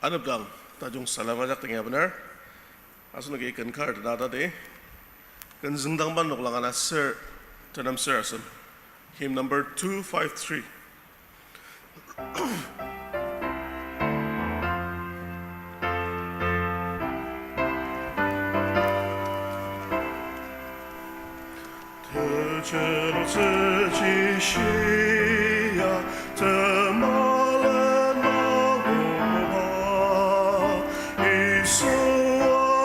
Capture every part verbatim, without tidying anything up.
Anepdang tajung salem ajak tenyabener. Asenoki ken kar tena tadi. Ken züngdangba noklang ana ser, tenem ser asem. Hymn number two five three. Tetsülo tsüji shia temala naba, Yisu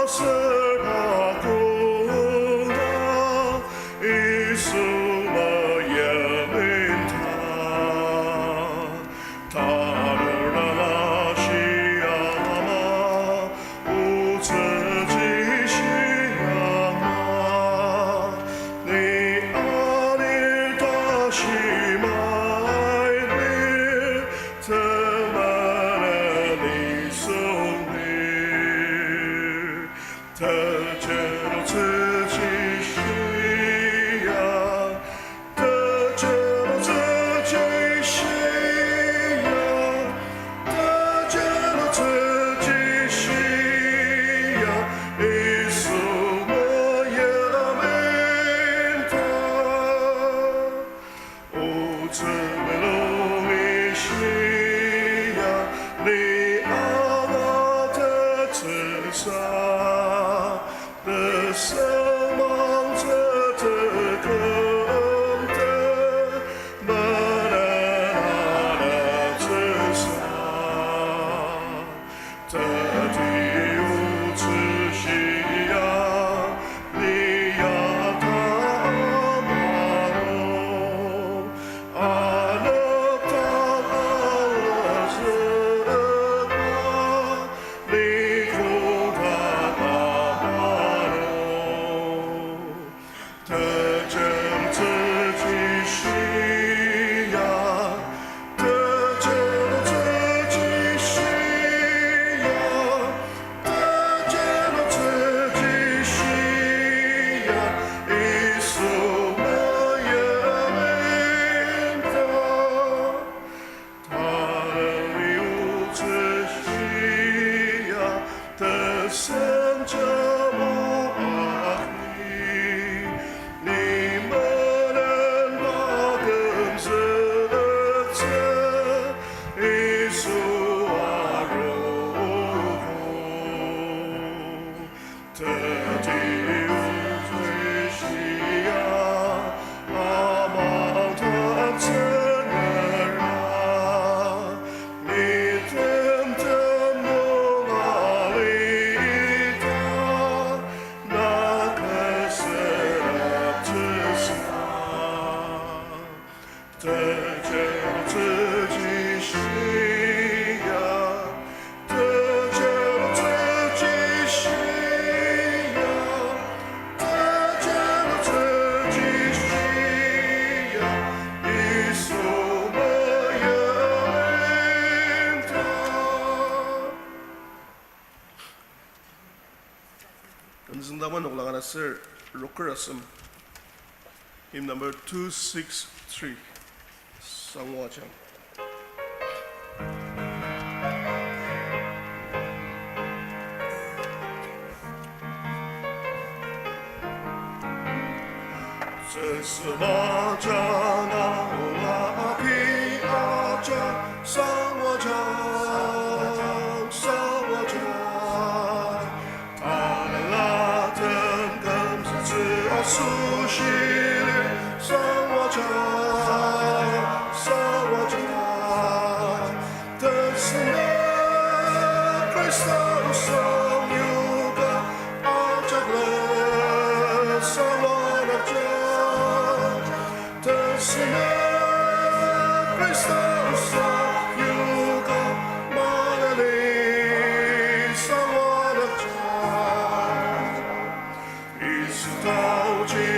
aser akona, Yisu mayeminta. Tanur nala shiama, otsüji shiama, ni anir tashi mailir, temenen nisung lir. Tetsülo tsüji shia, tetsülo tsüji shia, tetsülo tsüji shia, Yisu mayeminta. Otsü melungi shia, ni angatettsüsa, tesem mangtsü tekümtet, menen aneptsüsa. Teti otsü shia, ni ya ta amano, anepdang alazüka, ni koda amano. Tetsülo tsüji shia, tetsülo tsüji shia, tetsülo tsüji shia, Yisu mayeminta. Tanü otsü shia, tesem jama akni, ni menen maküm zülektsü, Yisu arogo. Teti otsü shia, amang taktsüngera, ni temtem nung alita, na kesereptsüsa. Tetsülo tsüji shia, tetsülo tsüji shia, tetsülo tsüji shia, Yisu mayeminta. Ken züngdangba noklang ana ser, roker asem. Hymn number two six three. Sangwa ajang. Tsüsüba jana ola api aja, sangwa jang, sangwa jang. Alelatem kümzütsü asoshi lir, sangwa jang, sangwa jang. Tesüngmang Khrista osang yoka, ajak len sangwa jang. Tesüngmang Khrista osang yoka, maneni sangwa jang. Yisu taoji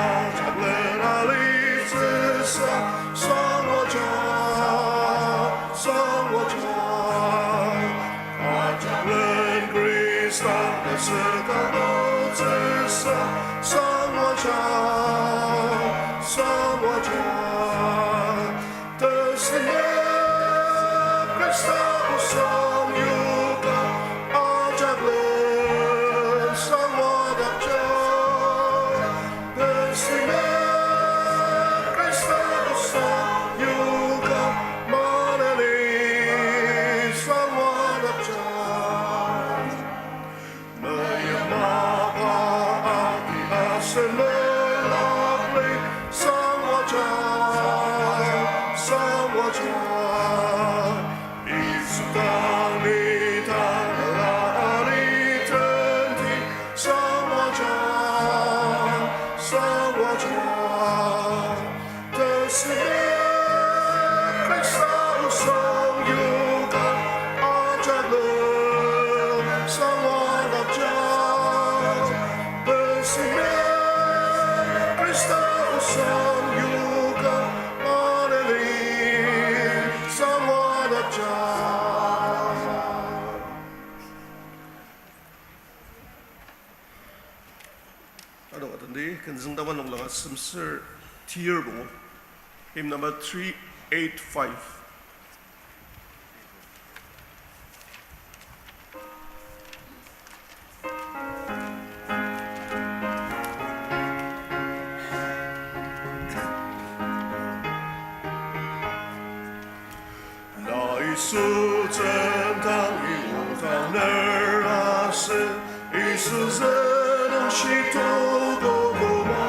ajak len alitsüsa, sangwa jang, sangwa jang. Ajak len Khrista mesüka aotsüsa, sangwa jang, sangwa jang. Tesüngmang Khrista osang yoka. Ano atandi, kenzüng taban nung laka semser tir pungu. Hymn number three eight five. Na Yisu tsüngdang iyongdang ner asü, Yisu zülung shitokokoma.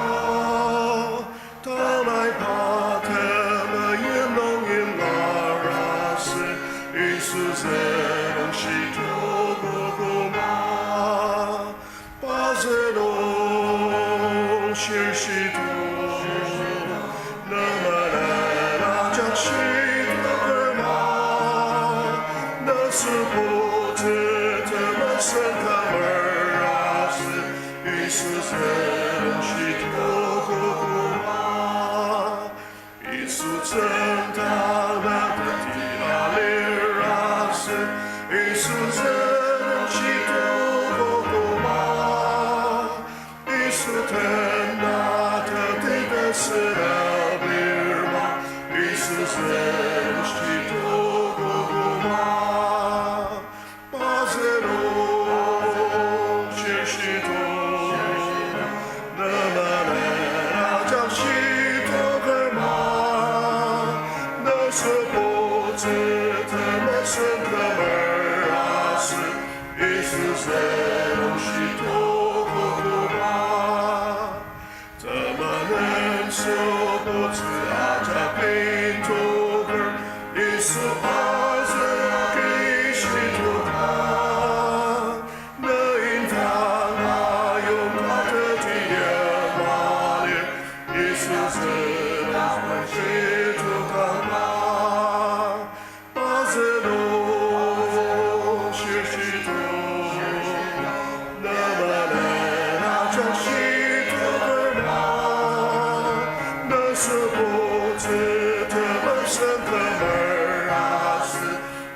Tanai pa temeim nung imlar asü, Yisu zülung shitokokoma. Pa zülung shir shitok, nemenen ajak shitoker ma. Na süpotsü temesen kümer asü, Yisu zülung shitokokoma. Yisu tsüngdang na teti alir asü, Yisu zülung shitokokoma. Yisu tena teti tesüra birma, Yisu zülung shitokokoma. Pa zülung shir shitok, nemenen ajak shitoker ma. Na süpotsü temesen kümer asü, Yisu zülung shitokokoma. Temenen süpotsü ajak intoker, Yisu azüng agi shitoka. Na indang ayongka teti yamalir, Yisu zülung shitokokoma. Pa zülung shir shitok, nemenen ajak shitoker ma. Na süpotsü temesen kümer asü,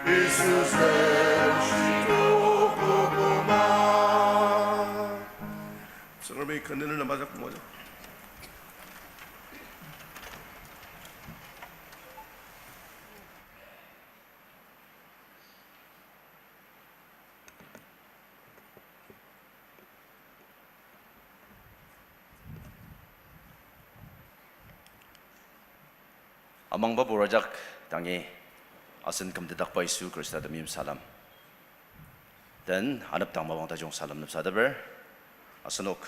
Yisu zülung shitokokoma. Tsüngremi kü nüner nem ajak moajang. Amangbabur ajak dangi asen kümtetdakba Yisu Khrista temeim salem. Den anepdang mapang tajung salem nüpsateper. Asenok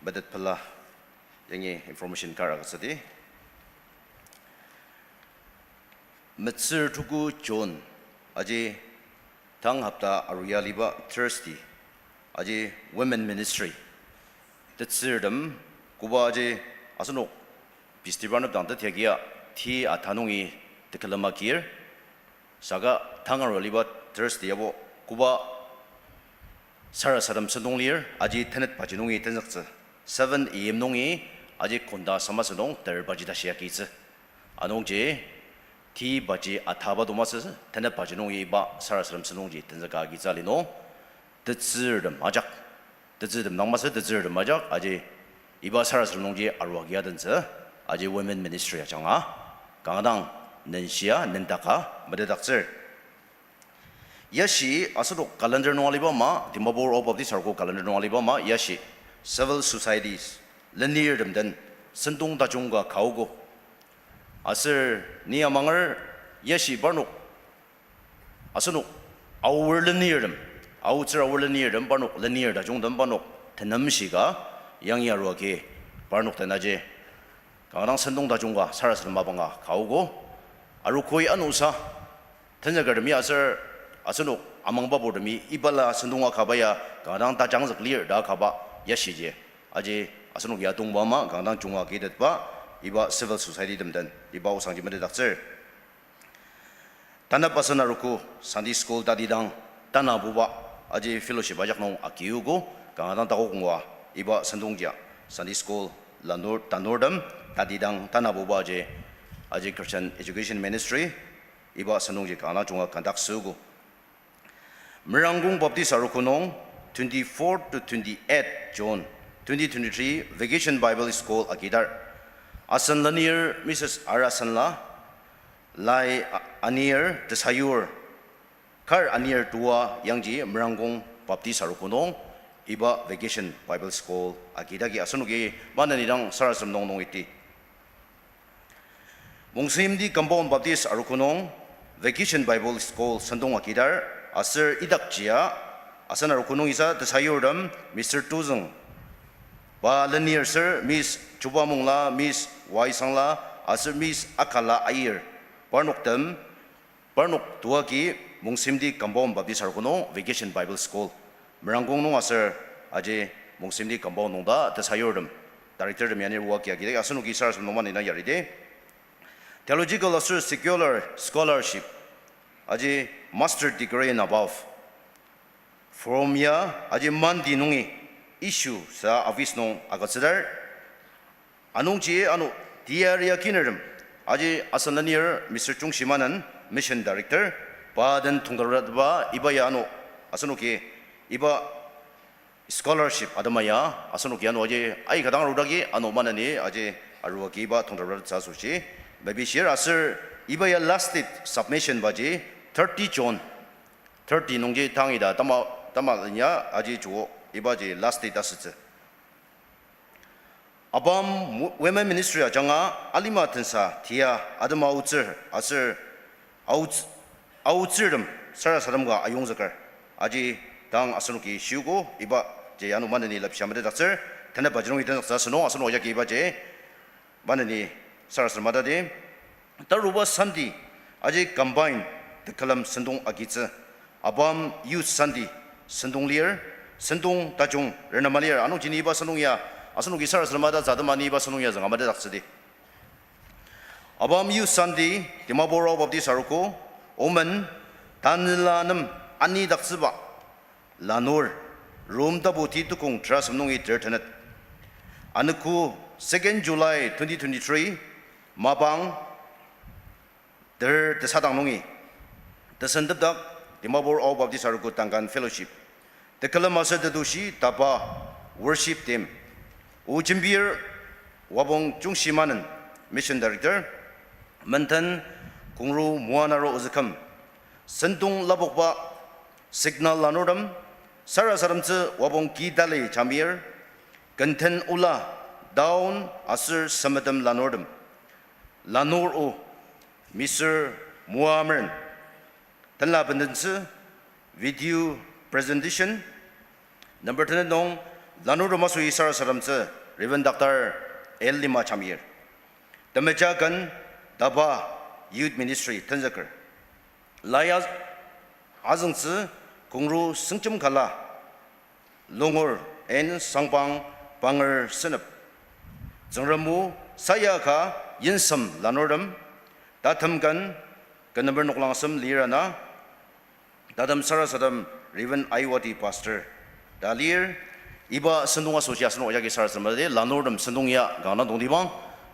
metet pela yangi information kar agütsüdi. Metsür tuku June, aji tang hopta aru ya aliba Thursday, aji Women Ministry tetsürtem, koba aji asenok festival nüpdang tetiakia ti ata nungi tekülem agir, saka tang aru aliba Thursday yabo koba sarasadem sentong lir, aji tenetbaji nungi tenzüktsü, seven A M nungi aji konda samasü nung terbaji tashi agitsü. Anungji, tibaji ataba tomasü, tenetbaji nungi iba sarasadem sentongji tenzüka agitsü ali nung, tetsürtem ajak, tetsürtem dang masü, tetsürtem ajak, aji iba sarasadem nungji arua agi adentsü, aji Women Ministry ajanga, kanga dang nenshia, nendaka, metetdaktsür. Yashi asenok calendar nung aliba ama, Dimapur All Baptist Arogo calendar nung aliba ama, yashi civil societies lenirtem den sentong tajung ka kaogo. Aser ni amanger yashi parnok, asenok aor lenirtem, aotsür aor lenirtem, parnok lenir tajungtem parnok tenemshi ka yangi arua agi parnok den aji kanga dang sentong tajung ka sarasadem mapang ka kaogo. Arogoi anusa tenzükertemi aser asenok amangbaburtemi ibala sentong akaba ya kanga dang tajangzük lir ta akaba yashiji, aji asenok ya tongba ama kanga dang junga kitetba iba civil society tem den iba osangji metetdaktsür. Tanü asen arogo Sunday school tatidang tanabuba aji fellowship ajak nung akiogo, kanga dang takok ngua iba sentongji Sunday school lanur tanurtem tatidang tanabuba aji, aji Christian Education Ministry Iba sentongji kanga junga conduct süogo. Merangkong Baptist Arogo nung twenty-four to twenty-eight June twenty twenty-three Vacation Bible School agidar. Asen lenir Missus Arasenla, lai a-, anir tesayur, kar anir tua yangji Merangkong Baptist Arogo nung iba Vacation Bible School agidagi asenoki maneni dang sarasadem nung nung iti. Mongsenyimti Compound Baptist Arogo nung Vacation Bible School sentong agidar, aser idakjia, asen arogo nungisa tesayurtem Mister Tuzüng, pa lenir aser Miss Chubamungla, Miss Waisangla, aser Miss Akala Aier, parnoktem, parnok tuagi Mongsenyimti Compound Baptist Arogo nung Vacation Bible School Merangkong nung aser aji Mongsenyimti Compound nung ta tesayurtem, directortem yani rua kia kidai asenoki sarasadem nung maneni dang yaridi. Theological aser secular scholarship, aji master degree and above, form ya aji Monday nungi issue sa office nung agütsüdar. Anungji ano teyari akinertem, aji asen lenir Mister Chungshimanen, Mission Director, pa den tongtepdaktsüba iba ya ano asenoki iba scholarship atema ya asenoki ano aji aika dang arudagi ano maneni aji aruagi iba tongtepdaktsü asoshi mepishir aser iba ya last date submission baji thirty June, thirty nungji tang ita tama, tama ya aji joko ibaji last date asütsü. ABAM Wo-, Women Ministry ajanga alima tensa tia atema aotsür aser aots-, aotsürtem sarasadem ka ayongzüker. Aji tang asenoki shiogo ibaji ano maneni lepsha metetdaktsür, tenep ajinungi tenaktsü asenok, asenok ajaki ibaji maneni sarasadem atadi. Taruba Sunday, aji combine tekülem sentong agitsü. ABAM Youth Sunday sentong lir, sentong tajung renema lir. Anungji ni iba sentong ya, asenoki sarasadem ata tsü atema ni iba sentong ya zünga metetdaktsüdi. ABAM Youth Sunday, Dimapur Ao Baptist Arogo, Omen, tanela nem anidaktsüba lanur, Rom tapu ti tukong terasem nungi ter tenet. Anogo second July twenty twenty-three, mapang ter tesadang nungi. Tesentepdak Dimapur Ao Baptist Arogo Duncan Fellowship. Tekülem aser tetushi DABA worship team. O jembir Wabong Chungshimanen, Mission Director. Menden kongru moanaro ozüküm. Sentong lapokba signal lanurtem, sarasademtsü Wabong Kidale Jamir, kenten ola, down aser semetem lanurtem. Lanur o, Mister Moameren. Tenla bendentsü, video presentation, number tenet nung, lanurtem asoi sarasademtsü, Reverend Doctor L Lima Jamir. Temeja ken, DABA Youth Ministry tenzüker. Lai az-, azüngtsü kongru sengjem kala, Longur N Sangpang Panger Senep. Tsüngrem o saya ka yensem lanurtem, tatem ken, ken number noklang asem lir ana, tatem sarasadem Reverend Aiwati Pastor ta lir. Iba sentong asoshi asenok ajaki sarasadem adi, lanurtem sentong ya kanga tongtibang,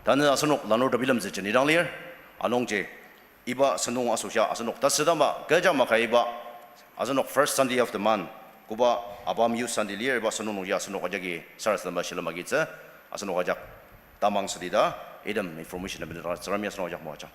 tanü asenok lanurtem bilemtsü jenidang lir, anungji iba sentong asoshi asenok tasüdangba kecha maka iba asenok first Sunday of the month, koba ABAM Youth Sunday lir, iba sentong nungji asenok ajaki sarasademba shilem agitsü, asenok ajak tamang südi ta, item information abenera Tsüngremi asenok ajak moajang.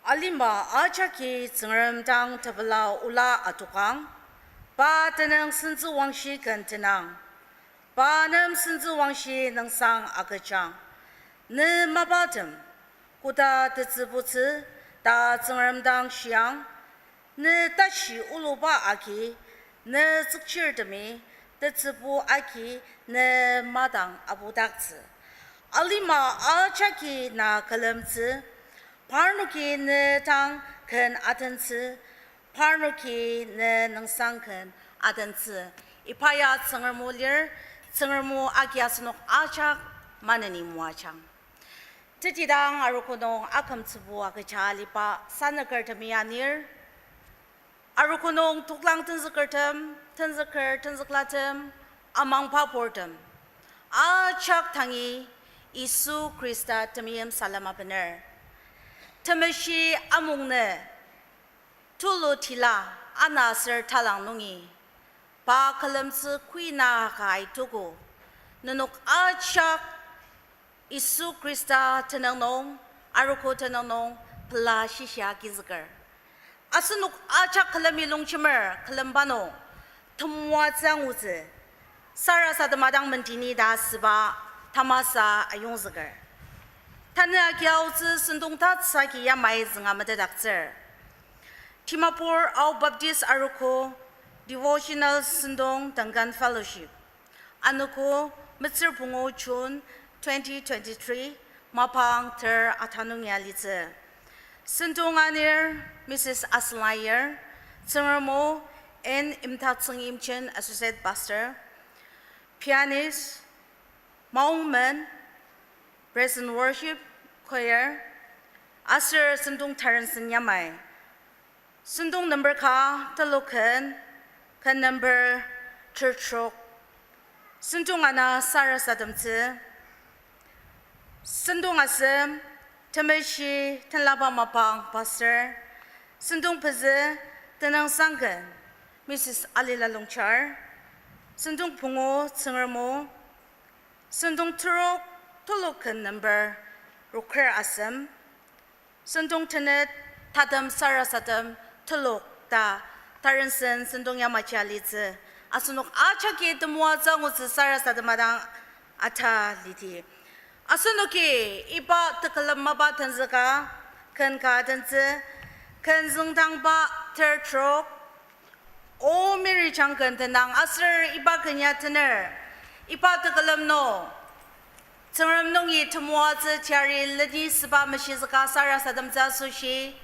Alima ajaki Tsüngrem dang tepela ola adokang, pa tenüng sentsüwangshi ken tenang, pa nem sentsüwangshi nüngsang agüjang. Ne mapatem, koda tetsübutsü ta Tsüngrem dang shiang, ne tashi oluba agi, ne tsükchirtemi tetsübu agi ne madang abudaktsü. Alima ajaki na külemtsü, parnoki ne dang ken atentsü, parnoki ne nüngsang ken atentsü. Iba ya Tsüngrem o lir, Tsüngrem o agi asenok ajak maneni moajang. Tetidang arogo nung akümtsübu agüja aliba sanükertemi anir, arogo nung toklang tenzükertem, tenzüker tenzüklatem, amangba purtem, ajak tangi Yisu Khrista temeim salem abener. Temeshi amungnü tulu tila ana aser talang nungi, pa külemtsü kuina ka aitogo, nenok ajak Yisu Khrista tenüng nung, arogo tenüng nung pela shishia agizüker. Asenok ajak külemi longjemer külemba nung temoatsü angutsü sarasadema dang mendeni ta asüba tamasa ayongzüker. Tanü agi aotsü sentong tatsüsa agi yamai zünga metetdaktsür. Dimapur Ao Baptist Arogo Devotional Sentong Duncan Fellowship. Anogo metsür pungu June twenty twenty-three, mapang ter atanung ya litsü. Sentong anir Missus Asenlayir, Tsüngrem o N. Imtaktsüng Imchen, Associate Pastor, pianist, Maongmen, Praise and Worship Choir, aser sentong tarensen yamai. Sentong number ka telok ken, ken number tertrok. Sentong ana sarasademtsü. Sentong asem, temeshi tenlaba mapang pastor. Sentong pezü, tenüngsang ken, Missus Alila Longchar. Sentong pungu, Tsüngrem o. Sentong terok, telok ken number, roker asem. Sentong tenet, tatem sarasadem telok ta tarensen sentong yamaji alitsü. Asenok ajaki temoatsü angutsü sarasadema dang ata lidi. Asenoki iba tekülem mapa tenzüka, ken ka tentsü, ken züngdangba tertrok, O Mary Changken tenang aser iba kenya tener, iba tekülem nung, Tsüngrem nungi temoatsü teyari leni süba meshizüka sarasademtsü asoshi,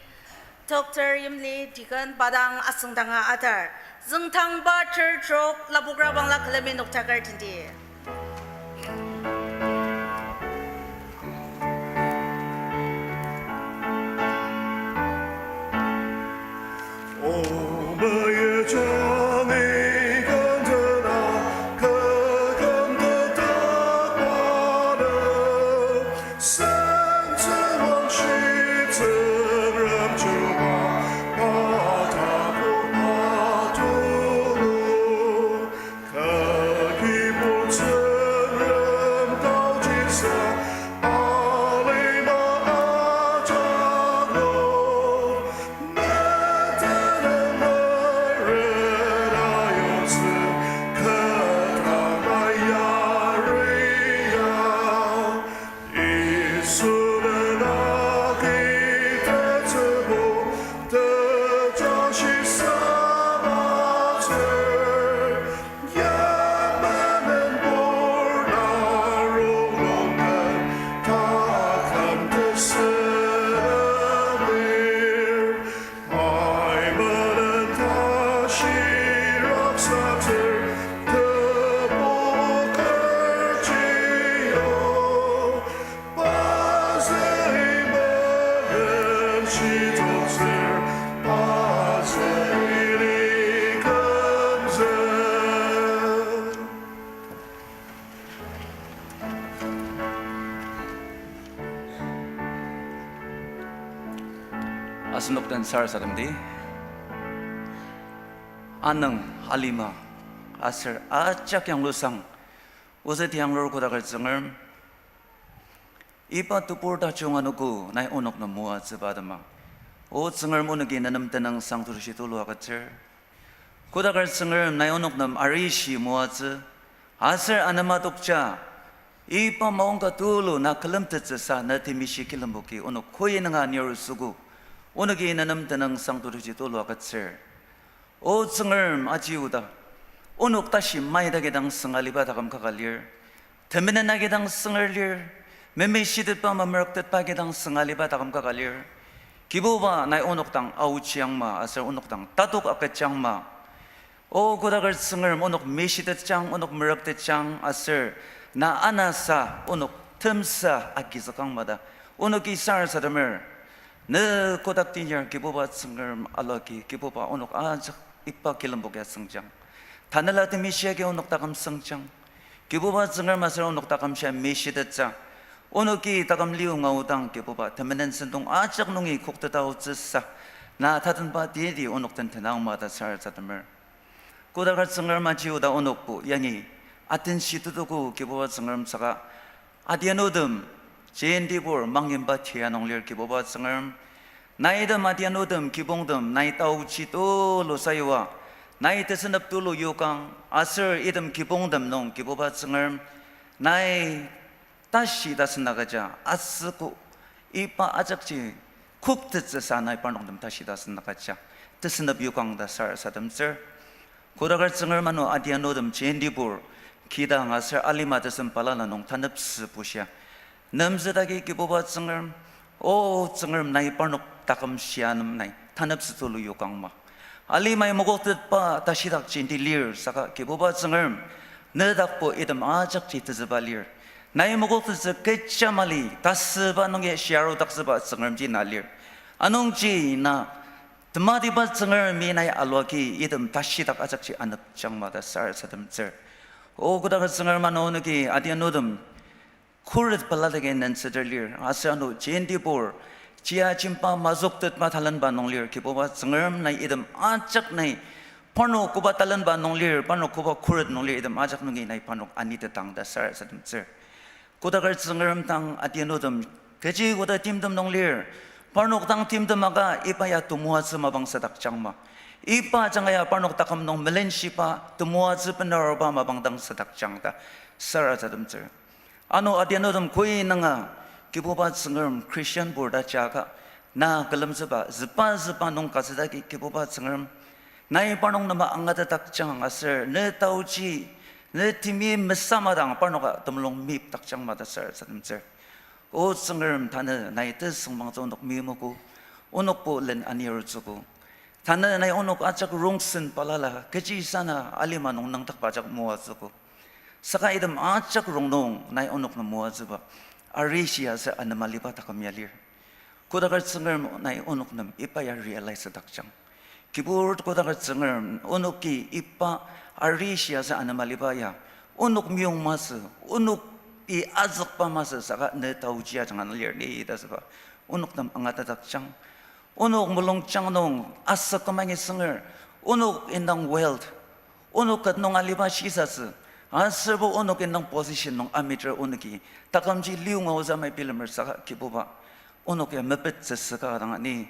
Doctor Yimli Deacon pa dang asüngdanga atar. Züngdangba tertrok lapokrabangla külemi noktaker tendi. Asenok den sarasademdi. Anüng, alima, aser ajak yanglusang, ozü tianglur kodaker Tsüngrem, iba tebur tajung anogo nai onok nem moatsüba atema, O Tsüngrem, onoki nenem tenüngsang tulushi tulu agütsür. Kodaker Tsüngrem, nai onok nem arishi moatsü, aser anema tokja, iba maongka tulu na külemtettsüsa ne temishi kilemboki onok koi nunga nirutsüogo, onoki nenem tenüngsang tulushi tulu agütsür. O Tsüngrem, aji oda, onok tashi maidagi dang sünga aliba taküm kaka lir. Temenen agi dang sünger lir. Memeshitetba, memerüktetba agi dang sünga aliba taküm kaka lir. Kibuba, nai onok dang aochiangma aser onok dang tatok agüjangma. O Kodaker Tsüngrem, onok meshitetjang, onok merüktetjang aser na anasa onok temsa agizükangma ta onoki sarasademer. Ne kotak tenyar Kibuba Tsüngrem aloki Kibuba onok ajak iba kilemboka süngjang. Tanela temeshia agi onok taküm süngjang. Kibuba Tsüngrem aser onok taküm shia meshitettsü. Onoki taküm liu ngaudang Kibuba temenen sentong ajak nungi kokteta aotsüsa, na tatenba teti onok den tenangma ta sarasademer. Kodaker Tsüngrem, aji oda onokbo yangi atenshi tutogo Kibuba Tsüngrem saka, adianutem, jentibur mangyimba tia nung lir Kibuba Tsüngrem. Nai item adianutem, kibongtem, nai taochi tulu sayua, nai tesünep tulu yokang, aser item kibongtem nung Kibuba Tsüngrem, nai tashi tasen agüja asüko, iba ajakji koktettsüsa nai parnok nem tashi tasen agüja tesünep yokang ta sarasademtsür. Kodaker Tsüngrem, ano adianutem jentibur kidang aser alima tesem balala nung tanepsü bushia nemzüdagi Kibuba Tsüngrem, O Tsüngrem, nai parnok taküm shia nem nai tanepsü tulu yokangma. Alimai mokoktetba tashidak jenti lir saka Kibuba Tsüngrem, ne dakbo item ajakji tezüba lir. Nai mokoktettsü kecha mali tasüba nungi shia arudaktsüba Tsüngremji na lir. Anungji na tematiba Tsüngremi nai aloki item tashidak ajakji anepjangma ta sarasademtsür. O Kodaker Tsüngrem, ano onoki adianutem khuret peladagi nensüter lir, aser ano jentibur chia jemba mazüktetba talenba nung lir Kibuba Tsüngrem, nai item ajak nai parnok koba talenba nung lir, parnok koba khuret nung lir, item ajak nungi nai parnok anitetang ta sarasademtsür. Kodaker Tsüngrem, tang adianutem kechi koda timtem nung lir, parnok dang timtem aka iba ya temoatsü mapang sadakjangma. Iba ajanga ya parnok taküm nung melenshiba temoatsü benaruba mapang dang sadakjang ta sarasademtsür. Ano adianutem koi nunga Kibuba Tsüngrem Christian pur ta jaka na külemtsüba züba züba nung kazüdagi Kibuba Tsüngrem, nai parnok nem angatetdakjang aser ne taochi, ne temi mesa madang parnoka temulung meyipdakjangma ta sarasademtsür. O Tsüngrem, tanü nai tesüngbangtsü onok meimogo, onokbo len anirutsüogo. Tanü nai onok ajak rongsen balala kechi sana alima nung nüngdakba ajak moatsüogo. Saka item ajak rongnung nai onok nem moatsüba arishi aser anema aliba taküm ya lir. Kodaker Tsüngrem, nai onok nem iba ya realize dakjang. Kibur Kodaker Tsüngrem, onoki iba arishi aser anema aliba ya onok meyong masü, onoki azükba masü saka ne taochi ajanga lir ni ta süba onok nem angatetdakjang. Onok mulungjang nung asü kümangi sünger, onok indang wealth, onok ket nung aliba shisatsü, aserbo onok indang position nung ameter onoki takümji liu ngaozü amai bilemer saka Kibuba, onok ya mepettsüsü kaka dang ani.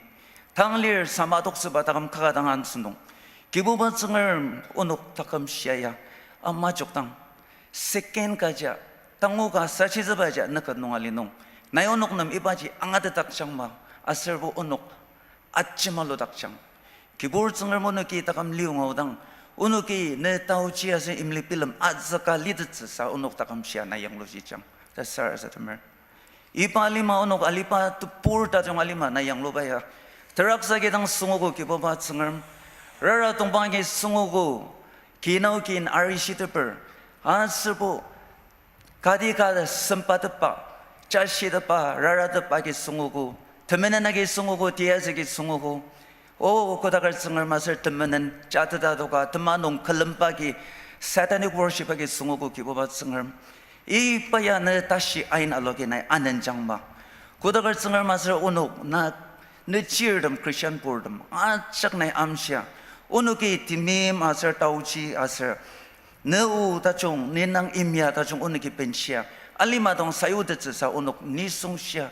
Tang lir sama toksüba taküm kaka dang ansü nung, Kibuba Tsüngrem, onok taküm shia ya amajok dang second kaja, tangu ka sachitsübaja nüket nung ali nung, nai onok nem ibaji angatetdakjangma, aserbo onok ajemaludakjang. Kibur Tsüngrem, onoki taküm liu ngaodang, onoki ne taochi aser imli bilem azüka litettsüsa onok taküm shia nai yanglujijang ta sarasademer. Iba alima onok aliba tebur tajung alima nai yangluba ya teraksa kidang süngogo Kibuba Tsüngrem, rara tongpang agi süngogo, kinao kin arishiteper, aserbo kati ka sempatepba, jashitepba, raratepba agi süngogo, temenen agi süngogo, tiyazü agi süngogo. O Kodaker Tsüngrem, aser temenen jateta toka tema nung külemba agi, satanic worship agi süngogo Kibuba Tsüngrem. Iba ya ne tashi ain aloki nai anenjangma. Kodaker Tsüngrem, aser onok na, ne chirtem Christian purtem ajak nai amshia, onoki timim aser taochi aser ne o tajung, ne nang imya tajung onoki benshia, alima dang sayutettsüsa onok nisung shia,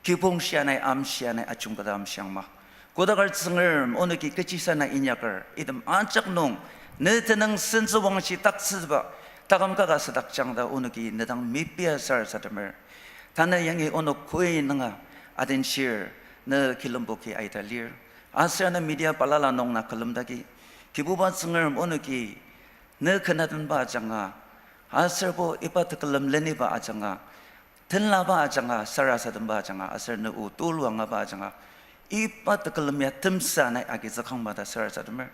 Kibong shia nai, am shia nai, ajungketa amshiang ma. Kodaker Tsüngrem, onoki kechisa nai inyaker, item ajak nung, ne tenüng sentsü wangshi taktsüba, taküm kaka sadakjang ta onoki ne dang mepia sarasademer. Tanü yangi onok koi nunga adenshir, ne kilembo ki aita lir. Aser ne media balala nung na külemdaki, Kibuba Tsüngrem onoki, ne ken atenba ajanga, aserbo iba tekülem leniba ajanga, tenlaba ajanga, sarasademba ajanga, aser ne o tulu angaba ajanga, iba tekülem ya temsa nai agizükangba ta sarasademer.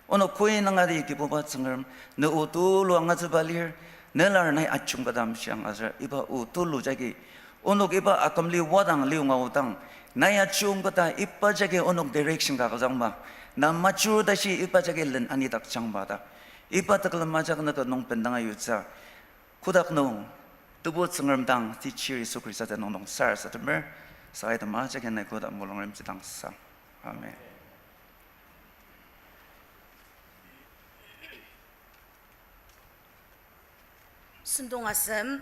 Onok koi nungadi Kibuba Tsüngrem, ne o tulu angatsüba lir, ne lar nai ajungketa amshiang aser iba o tulu jagi, onok iba akümli wadang liunga odang, nai ajungketa iba jagi onok direction ka agüzangba, na majur tashi iba jagi len anidakjangba ta. Iba tekülem ajak naka nung bendanga yutsü. Kotak nung, Tebu Tsüngrem dang, Techir Yisu Khrista tenüng nung sarasademer, saka item ajak nai koda mulungrem jidang sang. Amen. Sentong asem,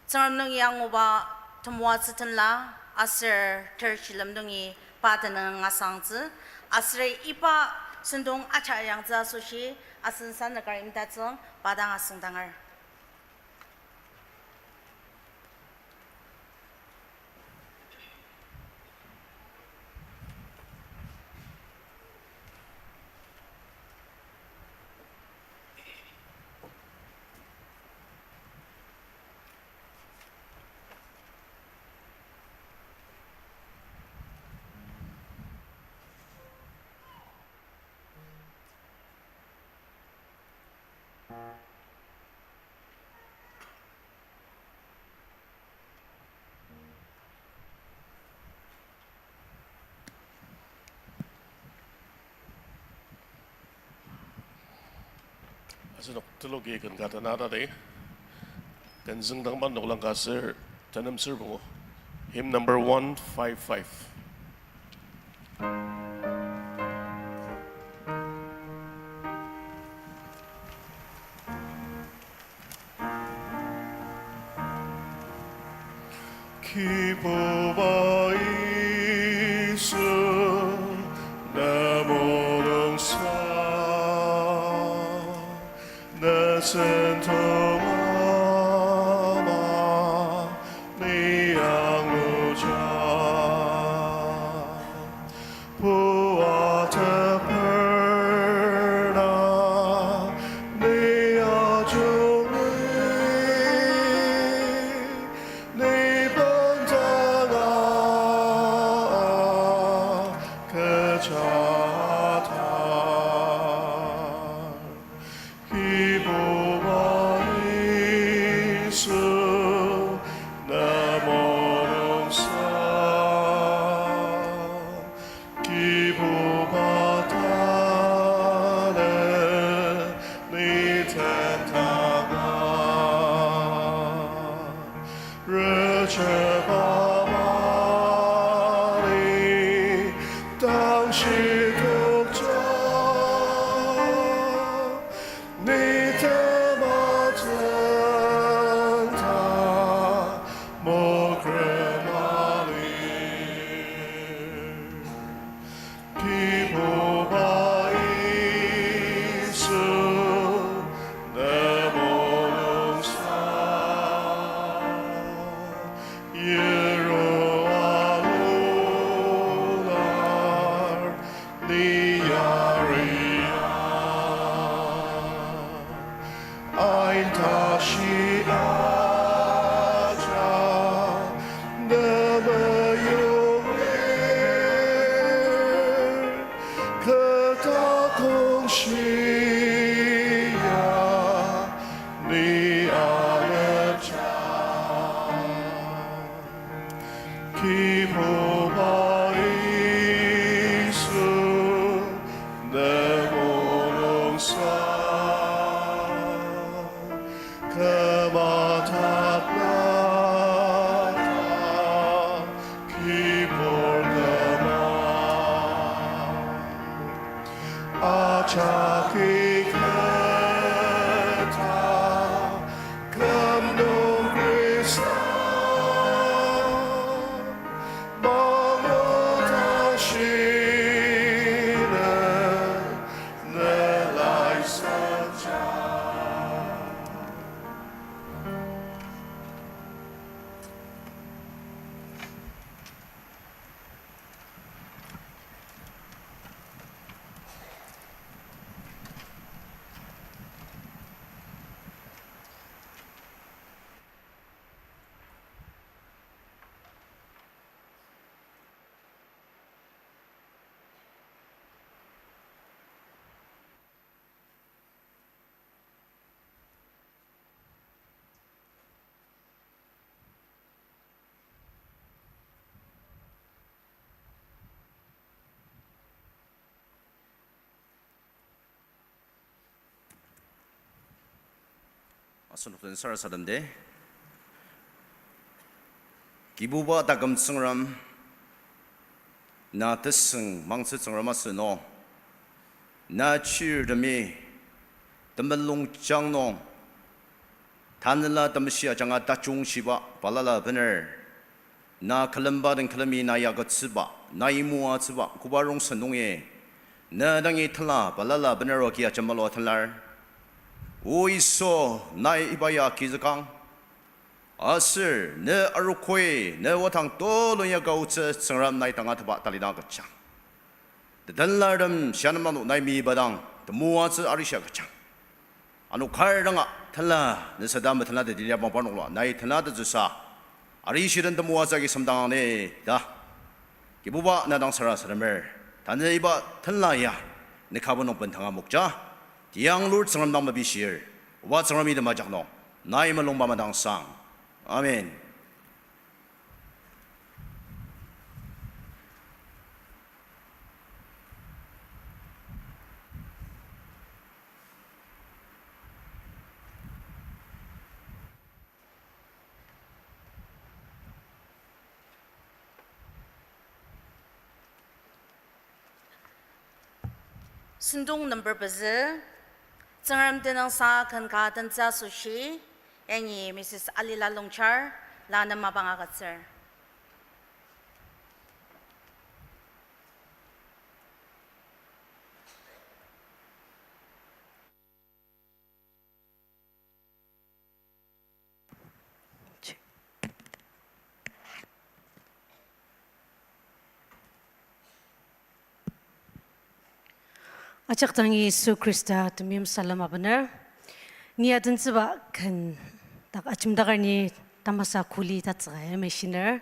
Tsüngrem nungi anguba temoatsü tenla, aser ter shilem nungi pa tenüng asangtsü, aser iba sentong acha yangtsü asoshi, asen sanükar imtatsüng, pa dang asüngdanger. Asenok teloki ken ka tanatadi, ken züngdangba noklang ka ser, tenem ser pungu. Hymn number one five five. Kibuba Yisu, ne mulungsa, ne sentong ama, ni angluja. Puateper na ni ajungi, ni bendanga kecha atar. Kibuba Yisu, ne mulungsa, Kibuba talen ni tentanga. Recheba mali tangshi tokja, ni temajung ta mokrema lir. Kibuba Yisu, ne mulungsa, yirua lular ni yaria. Ain tashi aja ne meyong lir, kü takongshia ni anepja. Kibuba Yisu, ne mulungsa, kü madak na ta kibur tema. Ajaki kü taküm nung Khrista Asenok den sarasademdi. Kibuba taküm Tsüngrem, na tesüng mangtsü Tsüngrem asü nung, na chirtemi temulung jang nung, tanela temeshi ajanga tajung shiba balala bener, na külemba den külemi na yagotsüba, na imoatsüba, koba rongsen nungi, na dangi tela balala bener oki ajemalua telar. O Yisu, nai iba ya agizükang. Aser ne arogoi, ne wadang tulu ya kaotsü Tsüngrem nai tangatetba talidang agüjang. Tetenlartem shanama nung nai miba dang temoatsü arishi agüjang. Ano kar danga tela, ne sada metela teti liabang parnok la, nai tela tetsüsa arishi den temoatsü agi semdang ni ta. Kibuba na dang sarasademer, tanü iba tela ya, ne kabo nung bendanga mokja, tiang lur Tsüngrem dang mepishir, oba Tsüngrem item ajak nung, nai mulungba madangsang. Amen. Sentong number pezü, Tsüngrem tenüngsang ken ka tentsü asoshi, yangi Missus Alila Longchar, la nem mapang agütsür. Ajak dangi Yisu Khrista temeim salem abener. Ni adentsüba ken dak ajemdaker ni tamasa kuli tatsüka ya meshiner.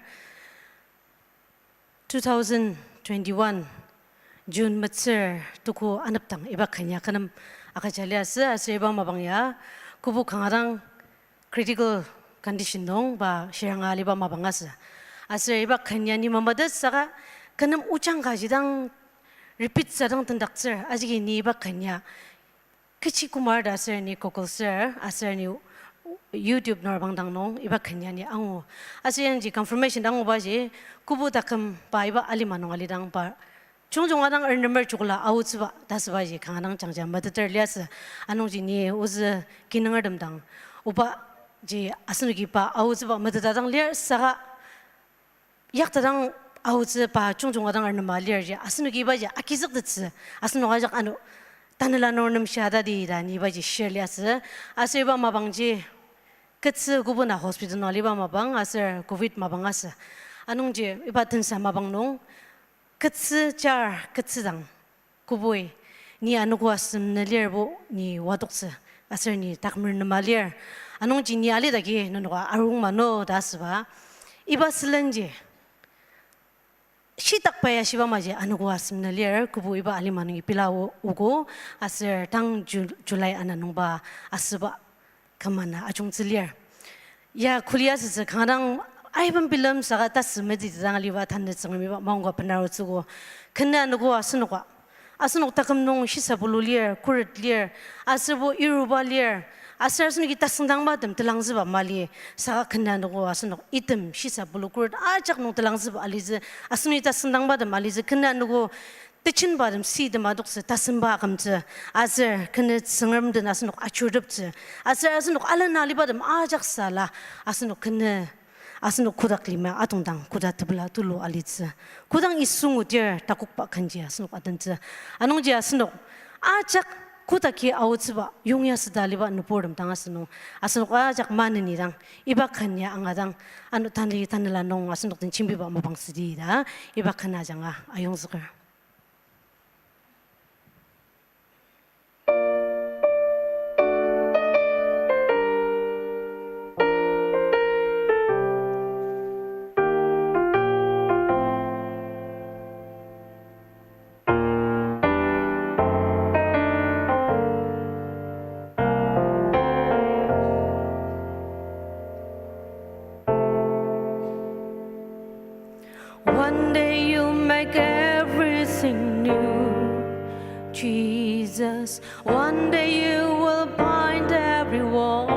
Two thousand twenty-one, June metsür tuku anepdang iba ken ya kü nem agüja liasü, aser iba mapang ya kübok kanga dang critical condition nung pa shiranga aliba mapang asü. Aser iba ken ya ni mametet saka kü nem ojang kaji dang repeat sa dang tendaktsür, ajigi ni iba ken ya kechi kümar ta aser ni Google ser, aser ni YouTube nor bangdang nung iba ken ya ni angu. Aser yangji confirmation angubaji, kübok taküm pa iba alima nung alidang pa jungjunga dang ernemer jokla aotsüba ta asübaji kanga dang jangja meteter liasü. Anungji ni ozü kinungertem dang, oba ji asenoki pa aotsüba meteta dang lir saka yakta dang aotsü pa jungjunga dang ernema lirji, asenoki ibaji agizüktettsü, asenok ajak ano tanela nung nem shia tadi ta ni ibaji share liasü. Aser iba mapangji ketsü kübok na hospital nung aliba mapang aser covid mapang asü. Anungji iba tensa mapang nung ketsü jar ketsü dang küboi, ni anogo asem nü lirbo ni wadoktsü, aser ni takmer nema lir. Anungji ni alidagi nenoka arung mano ta asüba. Iba sülenji shitakba ya shiba maji anogo asem nü lir, kübok iba alima nungi pela o-, ogo, aser tang Ju-, July ana nungba asüba kümana ajungtsü lir. Ya kuli asütsü kanga dang aibem bilem saka tasü metsü dang aliba tanü Tsüngrem iba maongka benarutsüogo. Ken anogo asenoka, asenok taküm nung shisa bulu lir, khuret lir, aserbo iruba lir, aser asenoki tasüngdangbatem telangzüba mali, saka ken anogo asenok item shisa bulu khuret ajak nung telangzüba alitsü, asenoki tasüngdangbatem alitsü, ken anogo techinbatem sütem adoktsü, tasemba akümtsü, aser ken Tsüngrem den asenok ajuruteptsü, aser asenok alena alibatem ajak sala, asenok ken, asenok kotak lima atongdang koda tepela tulu alitsü, kodang isungudir takokba kenji asenok adentsü, anungji asenok ajak kotaki aotsüba yongya süda aliba nüburtem dang asünung, asenok ajak maneni dang, iba ken ya angadang, ano tanü tanela nung asenok den jembiba mapang südi ta, iba ken ajanga ayongzüker. One day you make everything new, Jesus. One day you will bind every war.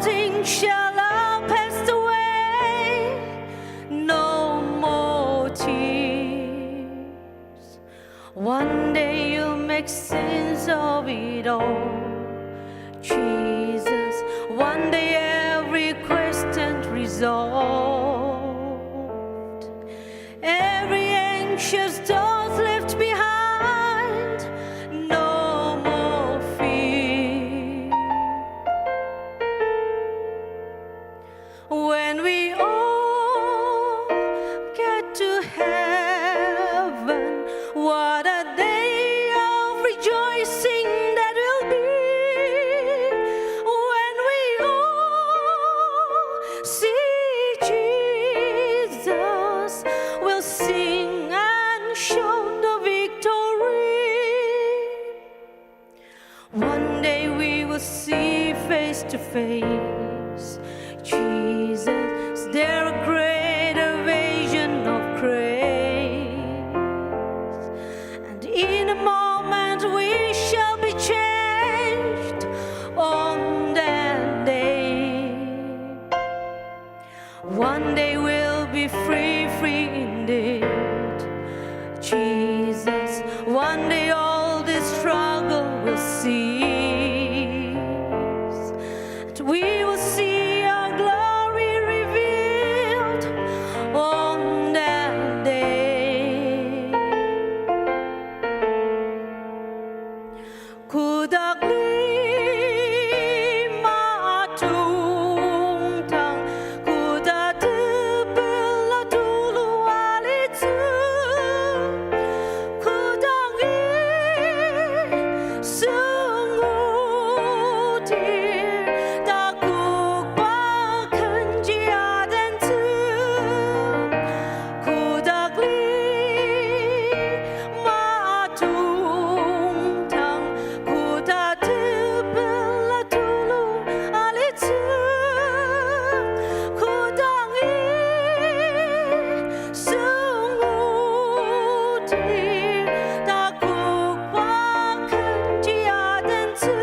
Things shall have passed away, no more tears. One day you'll make sense of it all, Jesus. One day every question resolved, every anxious thought left behind, no more fear. When we all get to heaven, what a day of rejoicing that will be. When we all see Jesus, we'll sing and shout the victory. One day we will see face to face Jesus. There a greater vision of grace. And in a moment we shall be changed on that day. One day we'll be free, free indeed, Jesus. One day all this struggle will cease. And we will see our glory revealed on that day. Kotak lima tongtang, kotak tepela tulu alitsü, kotak i sengutir takokba kenji adentsü. Kotak lima tongtang, kotak tepela tulu alitsü, kotak i sengutir takokba kenji adentsü.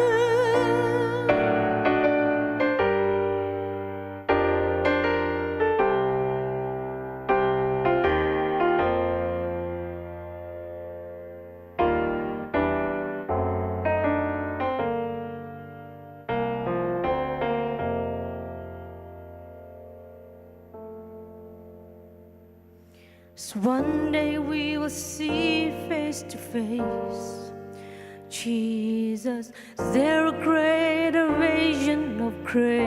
So one day we will see face to face Jesus. There a greater vision of grace.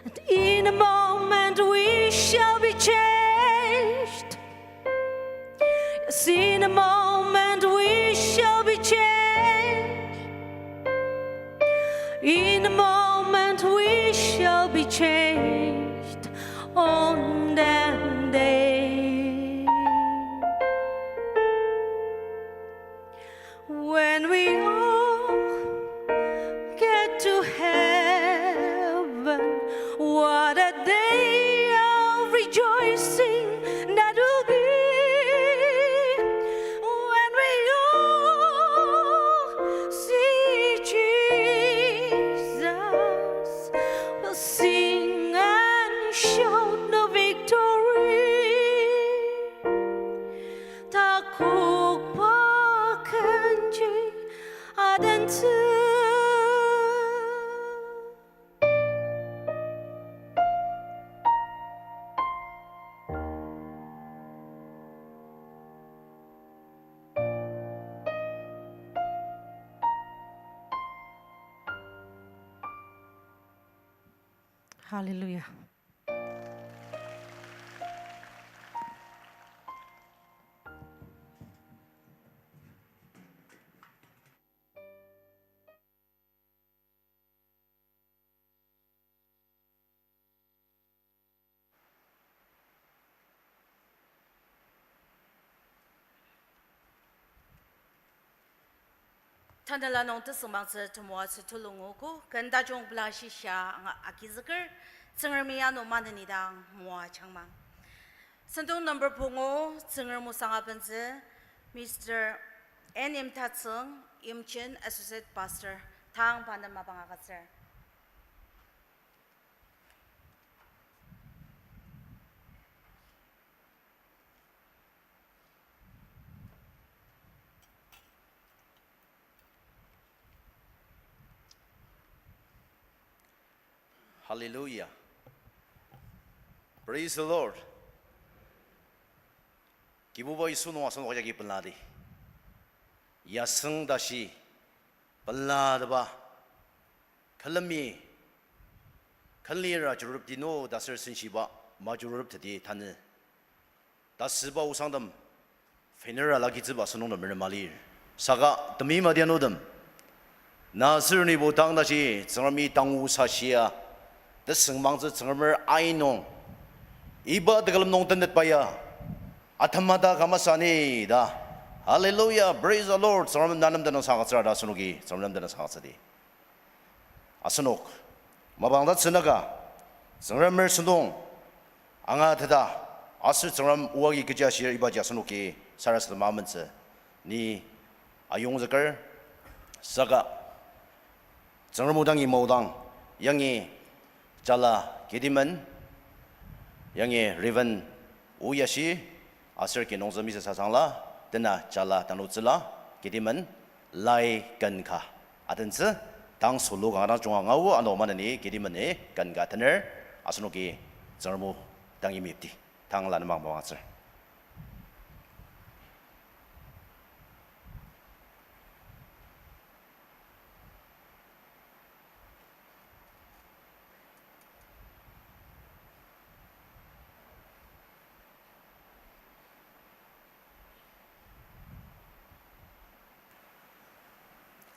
And in a moment we shall be changed. Yes, in a moment we shall be changed. In a moment we shall be changed on that day. When we all get to heaven, what a day of rejoicing that will be. When we all see Jesus, we'll sing and shout the victory. Takokba kenji adentsü. Hallelujah. Tanela nung tesüngmangtsü temoatsü tulu nguogo, ken tajung pela shisa anga agizüker, Tsüngremi ano maneni dang moajangma. Sentong number pungu, Tsüngrem osang abentsü, Mister N M Tatsüng, Imchen Associate Pastor, tang pa nem mapang agütsür. Hallelujah. Praise the Lord. Kibuba Yisu nung asenok ajaki peladi. Yasüng tashi pelateba külemi, külira jurupdi no ta aser senshiba majurupteti tanü. Tasüba osangtem, fenera lagitsüba asenok nem merema lir. Saka temi madianutem, na aser nibo tang tashi Tsüngremi tangu sashia tesüngmangtsü Tsüngremer ainung, iba tekülem nung tenetba ya atemata kama sani ta. Hallelujah, praise the Lord. Tsüngrem nanem tenüngsang agütsür ta asenoki Tsüngrem nem tenüngsang agütsüdi. Asenok mapang tatsünaka, Tsüngremer sentong angateta, aser Tsüngrem o agi kechi ashir ibaji asenoki sarasadema amentsü ni ayongzüker. Saka Tsüngrem o dangi maodang, yangi jala Kitimen, yangi Reverend Oyashi, aser kinungtsü Missus Asangla, tena jala tanlutsüla, Kitimen, lai ken ka atentsü, tang solo kanga dang junga ngao ano maneni Kitimeni ken ka atener, asenoki Tsüngrem o dangi meyipdi, tang la nemang mawangtsür.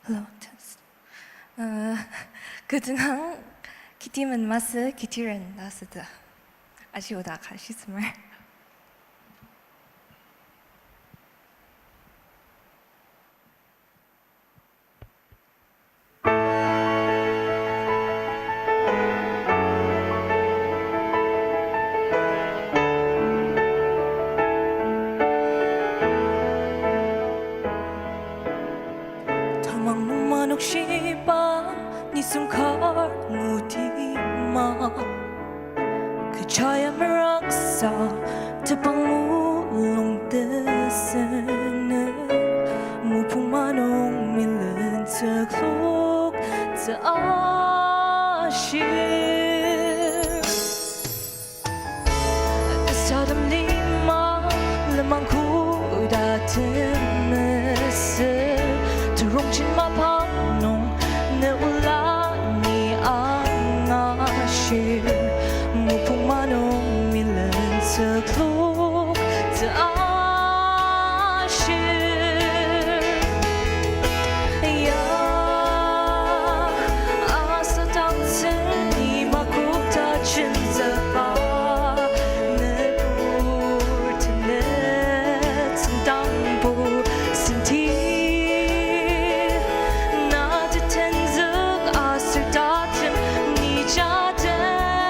Hello, test. Uh, kü tenüng Kitimen masü Kitiren ta sütsü. Aji oda ka shisemer. Tamang nung manuk shiba nisung kar ngutima, kecha ya meraksa tepang mulung tesünü, mopung manung milen tsüklok tsü ashir. Sadam lima lenmang koda temesü, terongjen mapa nung ne ola ni angashir, mopung manung milen tsüklok tsü ashir. Ya, asadang tsüni makok ta jenzükba, ne pur tenet tsüngdangbo senti. Na tetenzük aser tatem ni jaden.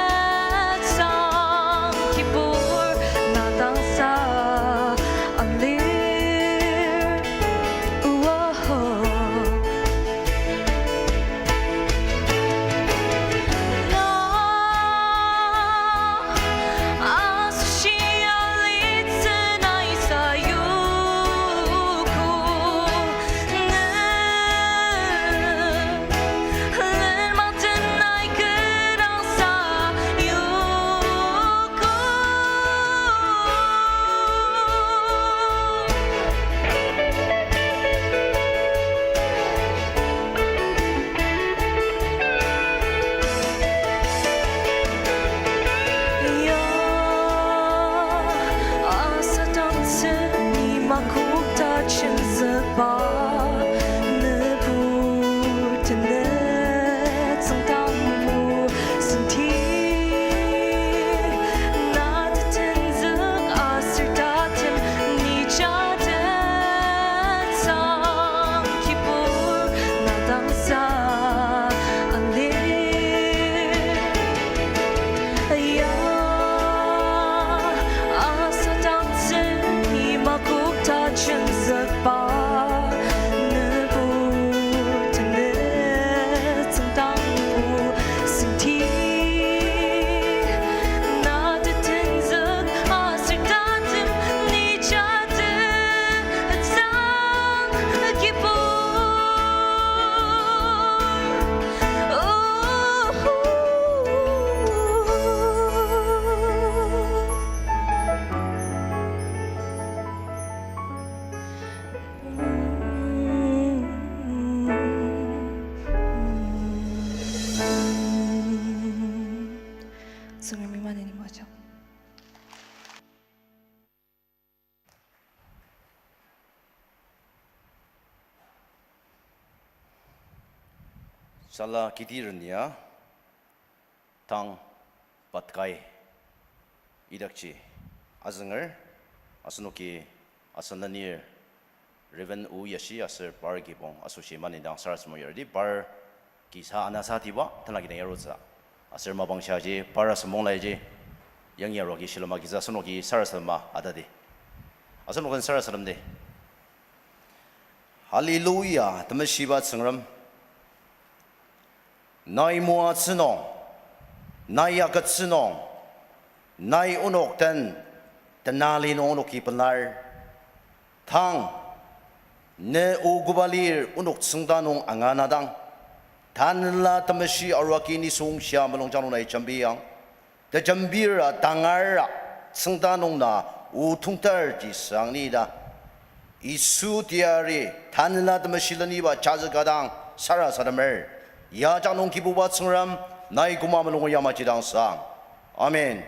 Tsüngremi maneni moajang. Sala kiti renia tang patkai idakji azünger, asenoki asen lenir Reverend U Yashi aser par kibong asoshi manidang sarasadema yardi, par kisa anasa tiba, tanla kidang yarutsü. Aser mapang shiaji par asem monglaiji, yangi aruaki shilem agitsü asenoki sarasadema atadi. Asenok den sarasademdi. Hallelujah, temeshiba Tsüngrem. Nai moatsü nung, nai agütsü nung, nai onok den tenali nung onoki pelar. Tang, ne o koba lir onok tsüngda nung anganadang, Tanela Temeshi arua ki nisung shia mulungjang nung nai jembiang. Tejembira tangara tsüngda nung na o tongtarji süang ni ta. Yisu teyari Tanela Temeshi leniba jatsü ka dang sarasademer. Ya ajak nung Kibuba Tsüngrem, nai koma mulunger yamaji dang sang. Amen.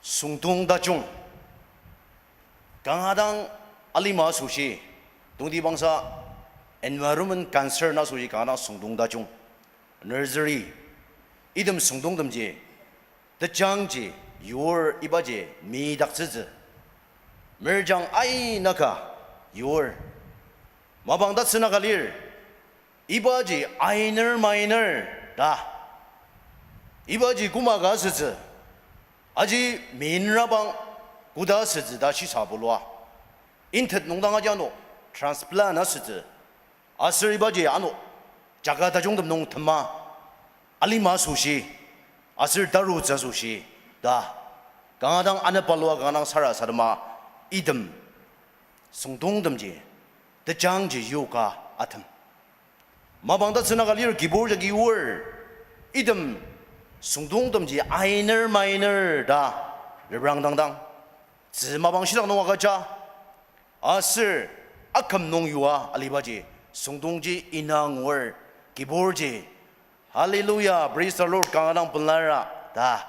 Süngdong tajung. Kanga dang alima asoshi, tongtibangsa environment concern asoshi kanga dang süngdong tajung. Nursery, item süngdongtemji, tejangji, yur ibaji, midaktsütsü. Merjang aina ka, yur. Mapang tatsüka lir, ibaji ainer mainer ta. Ibaji koma ka asütsü. Aji minrabang koda asütsü ta shisa bulua. Intet nungdang aji ano transplant asütsü. Aser ibaji ano jaka tajungtem nung tema. Alima asoshi. Aser tarutsü asoshi. Ta. Kanga dang anepalua kanga dang sarasadema item süngdongtemji, tejangji yoka atem. Mapang tatsüka lir kibur jagi yur, item süngdongtemji ainer mainer ta reprangdangdang. Tzü mapang shitak nung agüja, aser aküm nung yua alibaji süngdongji ina angur kiburji. Hallelujah, praise the Lord, kanga dang pelara ta.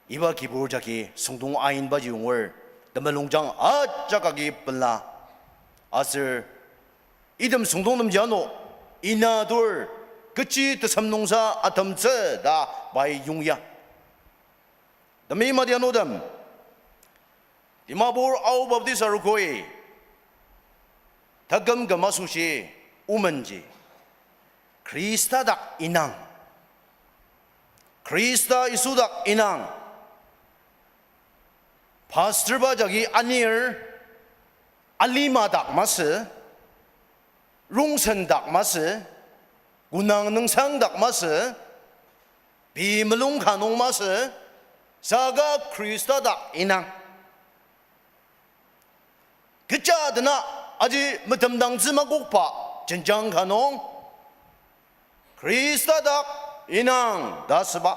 Iba kibur jagi süngdong ainbaji angur, temulungjang ajak agi pela. Aser item süngdongtemji ano ina atur, kechi tesem nungsa atemtsü ta pai yongya. Temi madi anutem, Dimapur Ao Baptist Arogoi, taküm küm asoshi omenji, Khrista dak inang, Khrista Yisu dak inang, pastorba jagi anir, alima dak masü, rongsen dak masü, gunang nüngsang dak masü, pei mulung ka nung masü, saka Khrista dak inang. Kecha dena aji metemdangtsü makokba jenjang ka nung Khrista dak inang ta asüba.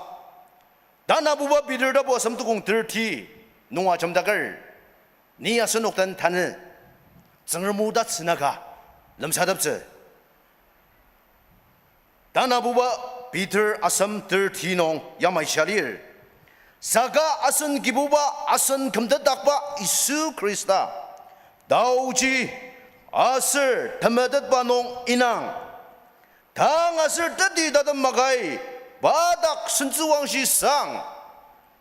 Tanabuba Peter tapu asem tukong thirty nung ajemdaker, ni asenok den tanü Tsüngrem o tatsünaka lemsateptsü. Tanabuba Peter asem thirty nung yamai shia lir. Saka asen Kibuba asen kümtetdakba Yisu Khrista, taoji aser temetetba nung inang, tang aser teti tatem makai, pa dak sentsüwangshi sang,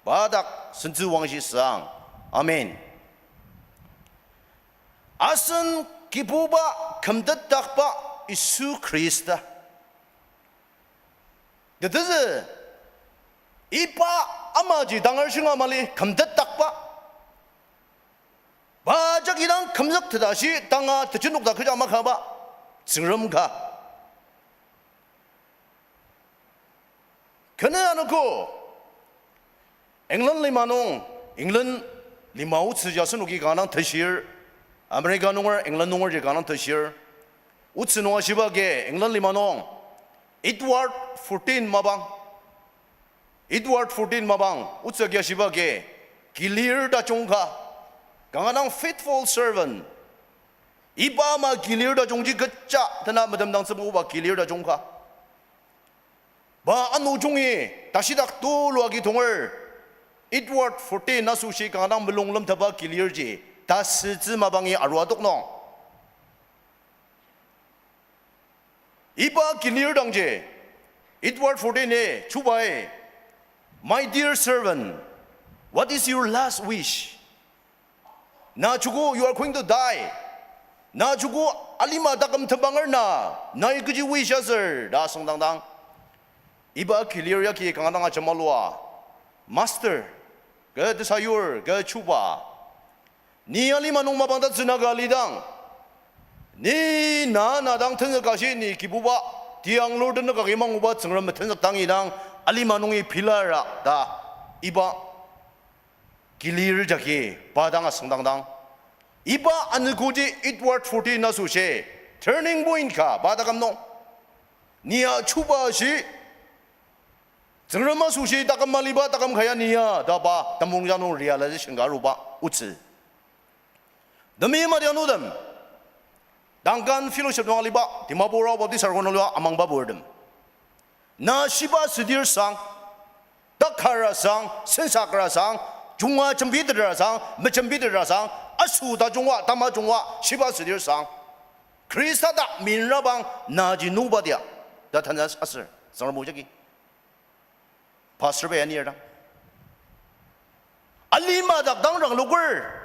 pa dak sentsüwangshi sang. Amen. Asen Kibuba kümtetdakba Yisu Khrista. Tetezü, iba amaji tangar shinga mali kümtetdakba. Pa jagi dang kümzük teta shi tanga tejenokta kecha makaba Tsüngrem ka. Kene anogo, England lima nung, England lima otsü ji asenoki kanga dang teshir, America nunger, England nunger ji kanga dang teshir. Otsü nung ashiba agi, England lima nung, Edward fourteen mapang, Edward fourteen mapang, otsü agi ashiba agi, kilir tajung ka, kanga dang faithful servant. Iba ama kilir tajungji kecha tena metemdangtsübuba kilir tajung ka. Pa ano jungi tashidak tulu agi tonger Edward fourteen asoshi kanga dang mulung lemtaba kilirji tasütsü mabangi arua tok nung. Iba kilir dangji, Edward fourteen-i chubai, My dear servant, what is your last wish? Na chuku, you are going to die. Na chuku alima taküm tembanger na, nai kechi wish aser, ta asüngdangdang. Iba kilir yagi kanga dang ajema lua, Master, kü tesayur, kü chuba. Ni alima nung mapang tatsüka alidang, ni na na dang tenzüka shi ni Kibuba, tianglur tenük agi manguba Tsüngrem metenzük dang idang, alima nungi pilara ta, iba kilir jagi pa dang asüngdangdang. Iba anogoji Edward fourteen asoshi turning point ka pa taküm nung. Ni ya chuba shi, Tsüngrem asoshi taküm aliba taküm ka ya ni ya ta pa temulung nung realization ka aruba otsü. Temeim adianutem, Duncan Fellowship nung aliba, Dimapur Ao Baptist Arogo nung aliba amangba purtem, na shiba südir sang, takara sang, sensakra sang, junga jembitetra sang, mejembitetra sang, asoba tajungba, tamajungba, shiba südir sang, Khrista dak minrabang naji nuba dia ta tanü aser Tsüngrem o jagi pastor pa anir dang, alima dak dang rangloker,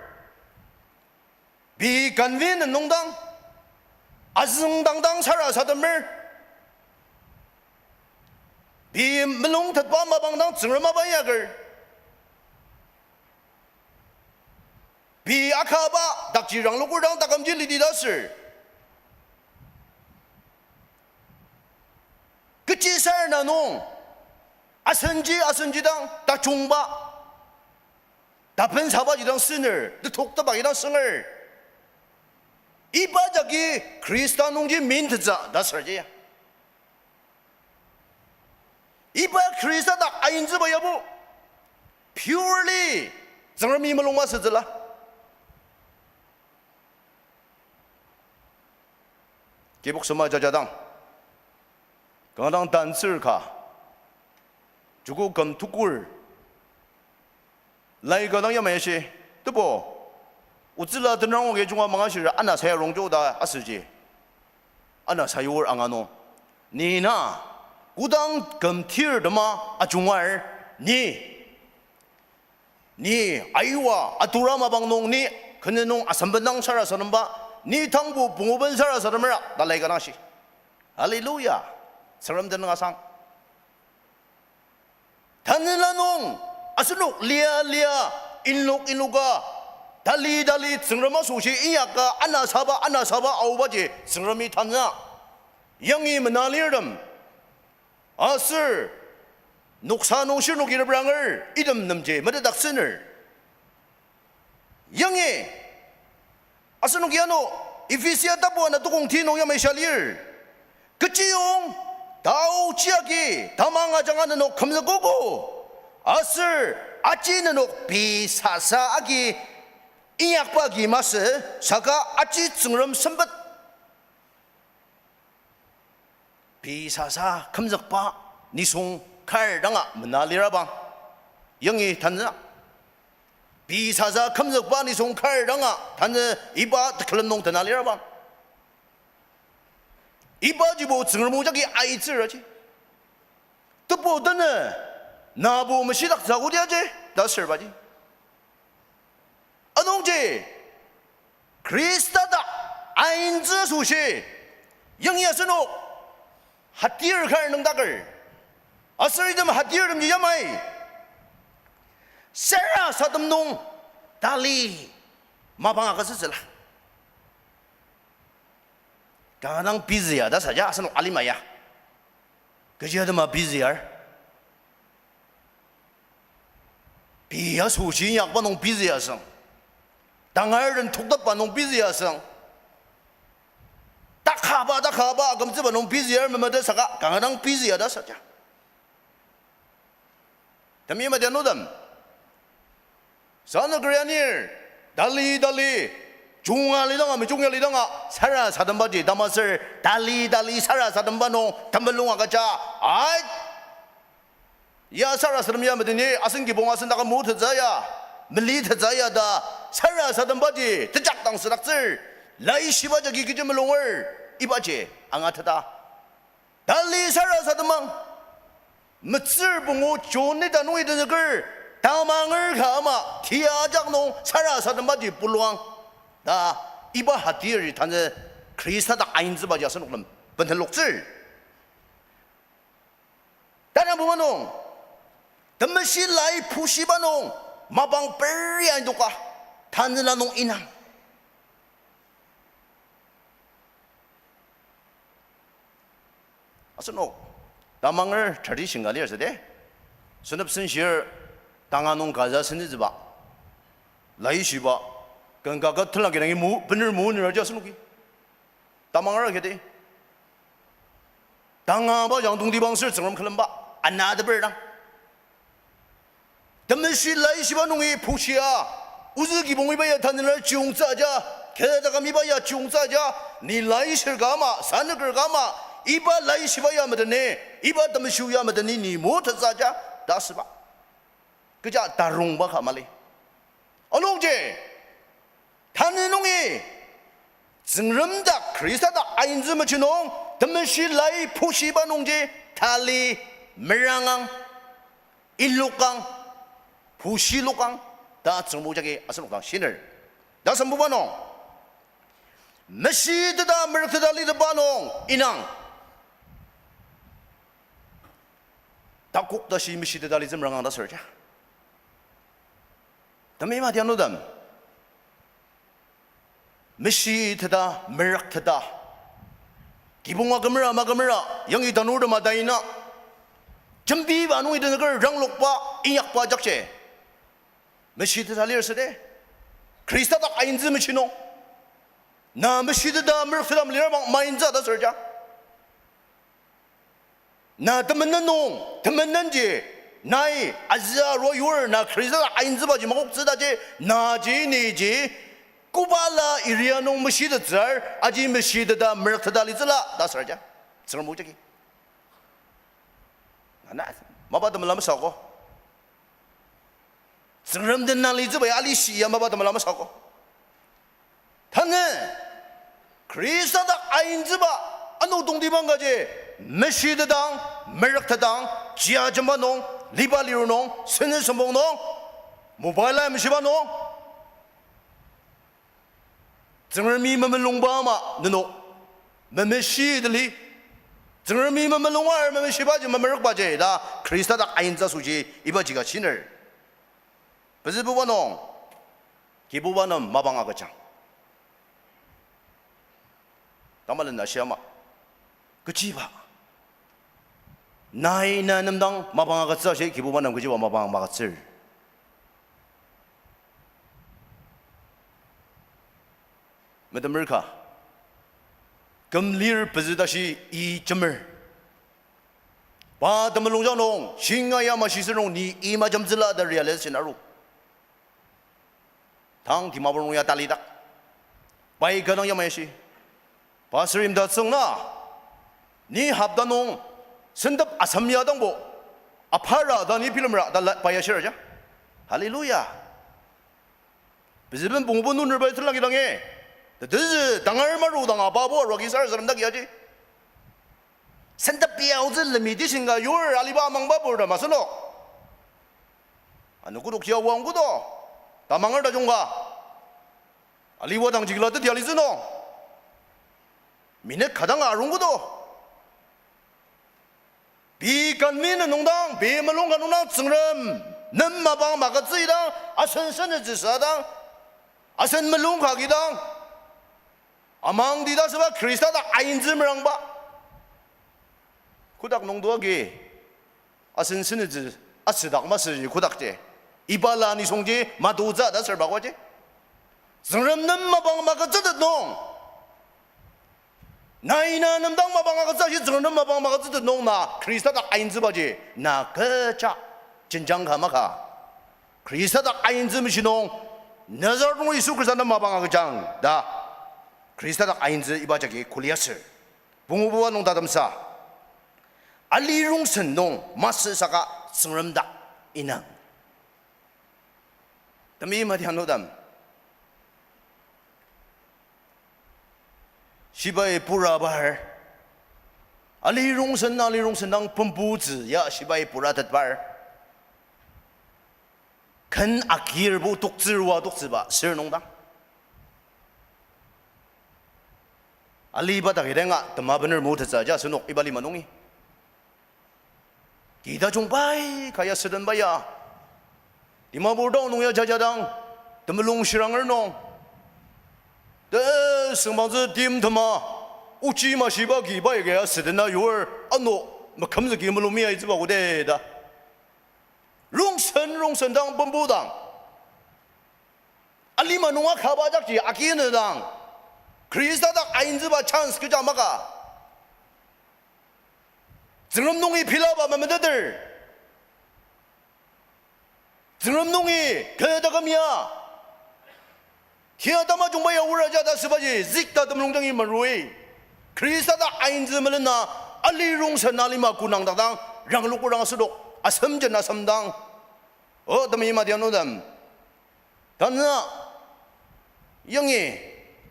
pei convent nung dang, azüngdang dang sarasademer, pei mulung tetba mapang dang Tsüngrem mapa inyaker, pei akaba dakji rangloker dang takümji liti ta aser, kechi sarena nung, asenji asenji dang tajungba, tapen sabaji dang süner, tetoktebaji dang sünger, iba jagi Khrista nungji mintettsü ta asürji ya. Iba Khrista dak aintsüba yabo purely Tsüngremi mulung masütsüla. Kibok sema jajadang, kanga dang tantsür ka, joko küm tukur, lai ka dang yamai ashi, tebu, otsüla tenrangoki junga mangashir ana saya rongjo ta asüji, ana sayur anga nung, ni na kodang küm tir tema ajungar, ni ni aiwa atura mapang nung ni kene nung asembendang sarasademba, ni tangbo punguben sarasademera ta lai ka dang shi. Hallelujah. Tsüngrem tenüng asang. Tanela nung asenok lia lia, inlok inloka, tali tali Tsüngrem asoshi inyaka, ana saba ana saba aobaji Tsüngremi tanü yangi mena lirtem. Aser noksa nung shirnoki repranger item nemji metetdaktsüner. Yangi asenoki ano Ephesia tapu ana tukong ti nung yamai sha lir, kechiyong taochi agi tamang ajanga nenok kümzükogo, aser aji nenok pei sasa agi inyakba agi masü, saka aji Tsüngrem sempet pei sasa kümzükba nisung kar danga mena lirabang, yangi tanü. Pei sasa kümzükba nisung kar danga tanü, iba tekülem nung tena lirabang. Ibajibo Tsüngrem o jagi aitsür aji. Tebu tanü, nabo meshidaktsü kodi aji ta asürbaji. Anungji Khrista dak aintsü asoshi, yangi asenok hatir kar nüngdaker, aser item hatirtemji yamai sarasadem nung tali mapang agütsütsüla. Kanga dang busy ya ta saja asenok alima ya. Kechi atema busy ar? Pei asoshi inyakba nung busy asüng, tangar den toktepba nung busy asüng, takaba takaba akümtsüba nung busy ar, memete saka kanga dang busy ya ta saja. Temeim adianutem, sano Koreanir tali tali Junga lidanga, mejunga lidanga, sarasadembaji tamaser, tali tali sarasademba nung temulung agüja, ai. Ya sarasadem ya medeni, asen kibong asen daka mutettsü ya, melitettsü ya ta, sarasadembaji, tejakdang südaktsür, laishiba jagi kechi melunger, ibaji, angateta. Tali sarasademang. Metsür pungu John-i ta nungi tenzüker, tamanger ka ama, tia ajak nung sarasadembaji puluang. Ta, iba hatiri tanü Khrista dak aintsübaji asenok nem benteloktsür. Tanabuba nung, temeshi lai pushiba nung, mapang peri aindoka, tanela nung inang. Asenok, tamanger tradition ka lir süde. Senep senshir tanga nung kaza senitsüba. Laishiba, ken kaka tenla kidangi mu, bener mu nir aji asenoki. Tamanger kete. Tangaba jang tongtibang ser Tsüngrem külemba, anateper dang. Temeshi laishiba nungi pushia, ozü kibong iba ya tanela chiyungtsü aja, keta kamiba ya chiyungtsü aja, ni laishir ka ama, sanüker ka ama, iba laishiba ya meteni, iba temeshi ya meteni ni mutettsü aja, ta asüba. Kecha tarungba ka mali. Anungji, tanü nungi, Tsüngrem dak Khrista dak aintsü mechi nung, temeshi lai pushiba nungji, tali merangang, ilokang, pushilokang, ta Tsüngrem o jagi asenok dang shiner. Ta sembuba nung, meshiteta merükteta litepa nung inang. Takok tashi meshiteta litsü merangang ta sürja. Temima tianudam. Meshiteta, merükteta. Kibonga kümera, makümera, yangi tanurtem adaina. Jembiba nungi tenzüker ranglokba, inyakba jakji. Meshiteta lir süde. Khrista dak aintsü mechi nung. Na meshiteta, merükteta melira bang maintsü ta sürja. Na temenen nung, temenenji, nai azü arua yur na Khrista aintsübaji makoktsü taji, naji niji, kobala area nung meshitettsür, aji meshiteta merükteta litsüla ta sürja. Tsüngrem o jagi. Ana, mapa temela mesako. Tsüngrem den na litsüba ya alishi ya mapa temela mesako. Tanü, Khrista dak aintsüba, ano tongtibang kaji, meshitetang, merüktetang, jia jemba nung, liba liru nung, seni sembong nung, mobile a meshiba nung, Tsüngremi memelungba ama nenok memeshi teli. Tsüngremi memelungar memeshibaji memerükbaji ta Khrista dak aintsü asoshi ibaji ka shiner. Pezübuba nung, Kibuba nem mapang agüjang. Tamalen ashi ama. Kechiba. Nai na nem dang mapang agütsü ashi Kibuba nem kechiba mapang magütsür. Metemer ka. Küm lir pezü tashi i jemer. Pa temulungjang nung, shinga ya mashisür nung ni i majemtsüla ta realization aru. Tang Dimapur nung ya talidak. Pai kü dang yamai shi. Pastor Imdatsüng na, ni hopta nung, sentep asem ya dangbo, apara ta ni bilemra ta la, pa ya shir ja. Hallelujah. Pezüben pongbu nunür pai tenlaki dangi. Tetezü tangar maru dang apabo aruaki sarasademdak yaji. Sentep ya aotsü limitation ka yur aliba amangba pur ta masü no. Ano kudok ya wang kudo. Tamanger tajung ka. Aliba dang jigla teti alitsü no. Minute ka dang arung kudo. Pei convene nungdang, pei melung ka nungdang Tsüngrem nem mapang magütsü idang, asen senütsüsa dang, asen melung ka kidang, amangdi ta süba Khrista dak aintsü merangba. Kotak nungdo agi, asen senütsü asüdak masü kotak ji. Iba la nisungji madotsü ta sür bakwaji. Tsüngrem nem mapang magütsütet nung. Nai na nem dang mapang agütsü ashi Tsüngrem nem mapang magütsütet nung na Khrista dak aintsübaji na kecha jenjang ka maka. Khrista dak aintsü meshi nung Nazareth nung Yisu Khrista nem mapang agüjang ta Khrista dak aintsü iba jagi kuli aser pungububa nung tatemsa ali rongsen nung masü saka Tsüngrem dak inang. Temeim adianutem, shibai pura par, ali rongsen, ali rongsen dang pembutsü ya shibai pura tetpar. Ken agirbo toktsürua toktsüba sür nung dang aliba dak idenga tema bener motettsü ja asenok iba lima nungi. Ki tajung pai kaya süden pai ya. Dimapur town nung ya jajadang, temulung shiranger nung, tesüngmangtsü timtema, ochi mashiba ki pai kaya südena yur ano, mekümzüki mulumi aitsüba kode ta. Rongsen, rongsen dang, bambu dang, alima nung akaba dakji akinedang, Khrista dak aintsüba chance kecha maka. Tsüngrem nungi pilaba memeteter. Tsüngrem nungi kü taküm ya, kia tamajungba ya ora ja ta sübaji zikta temulung dangi marui. Khrista dak aintsü melena ali rongsen alima kunang dak dang, rangloku rang asedok, asem jena asem dang. O temeim adianutem, tanü yangi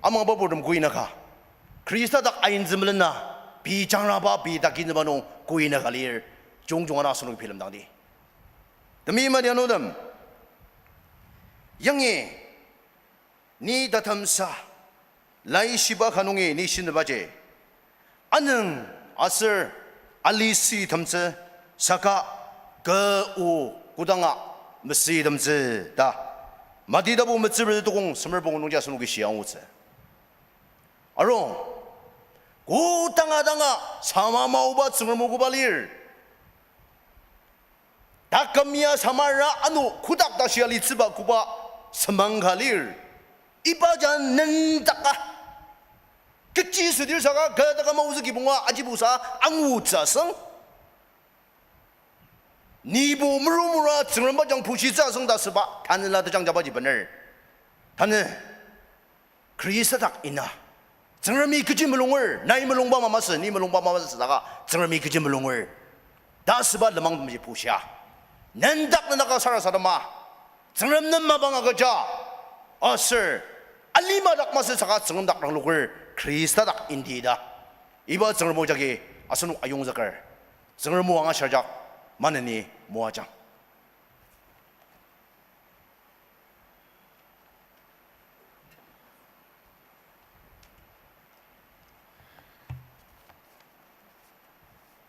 amangba purtem kuinaka, Khrista dak aintsü melena, pei jangraba, pei takinüba nung kuinaka lir, jungjung ana asenok bilemdangdi. Temeim adianutem, yangi ni tatemsa laishiba ka nungi ni shinebaji, anüng aser alisitemtsü, saka kü o kodanga mesitemtsü ta Mati tapu metsübur tukong semer pungu nungji asenoki shia angutsü. Arung, kodanga danga sama maoba Tsüngrem o koba lir. Taküm ya samara ano kotak tashi alitsüba koba semang ka lir. Iba ja nendaka, kechi südir saka kü taküm aozü kibonga ajibusa angutsü asüng, nibo meromora Tsüngremba jang pushitsü asüng ta süba tanela tejang jabaji bener. Tanü Khrista dak ina, Tsüngremi kechi mulunger, nai mulungba mamasü, ni mulungba mamasü saka Tsüngremi kechi mulunger ta süba lenmang temji pushia. Nendak nenaka sarasadema, Tsüngrem nem mapang agüja, aser alima dak masü saka Tsüngrem dak rangloker, Khrista dak indi ta. Iba Tsüngrem o jagi asenok ayongzüker, Tsüngrem o angashirjak maneni moajang.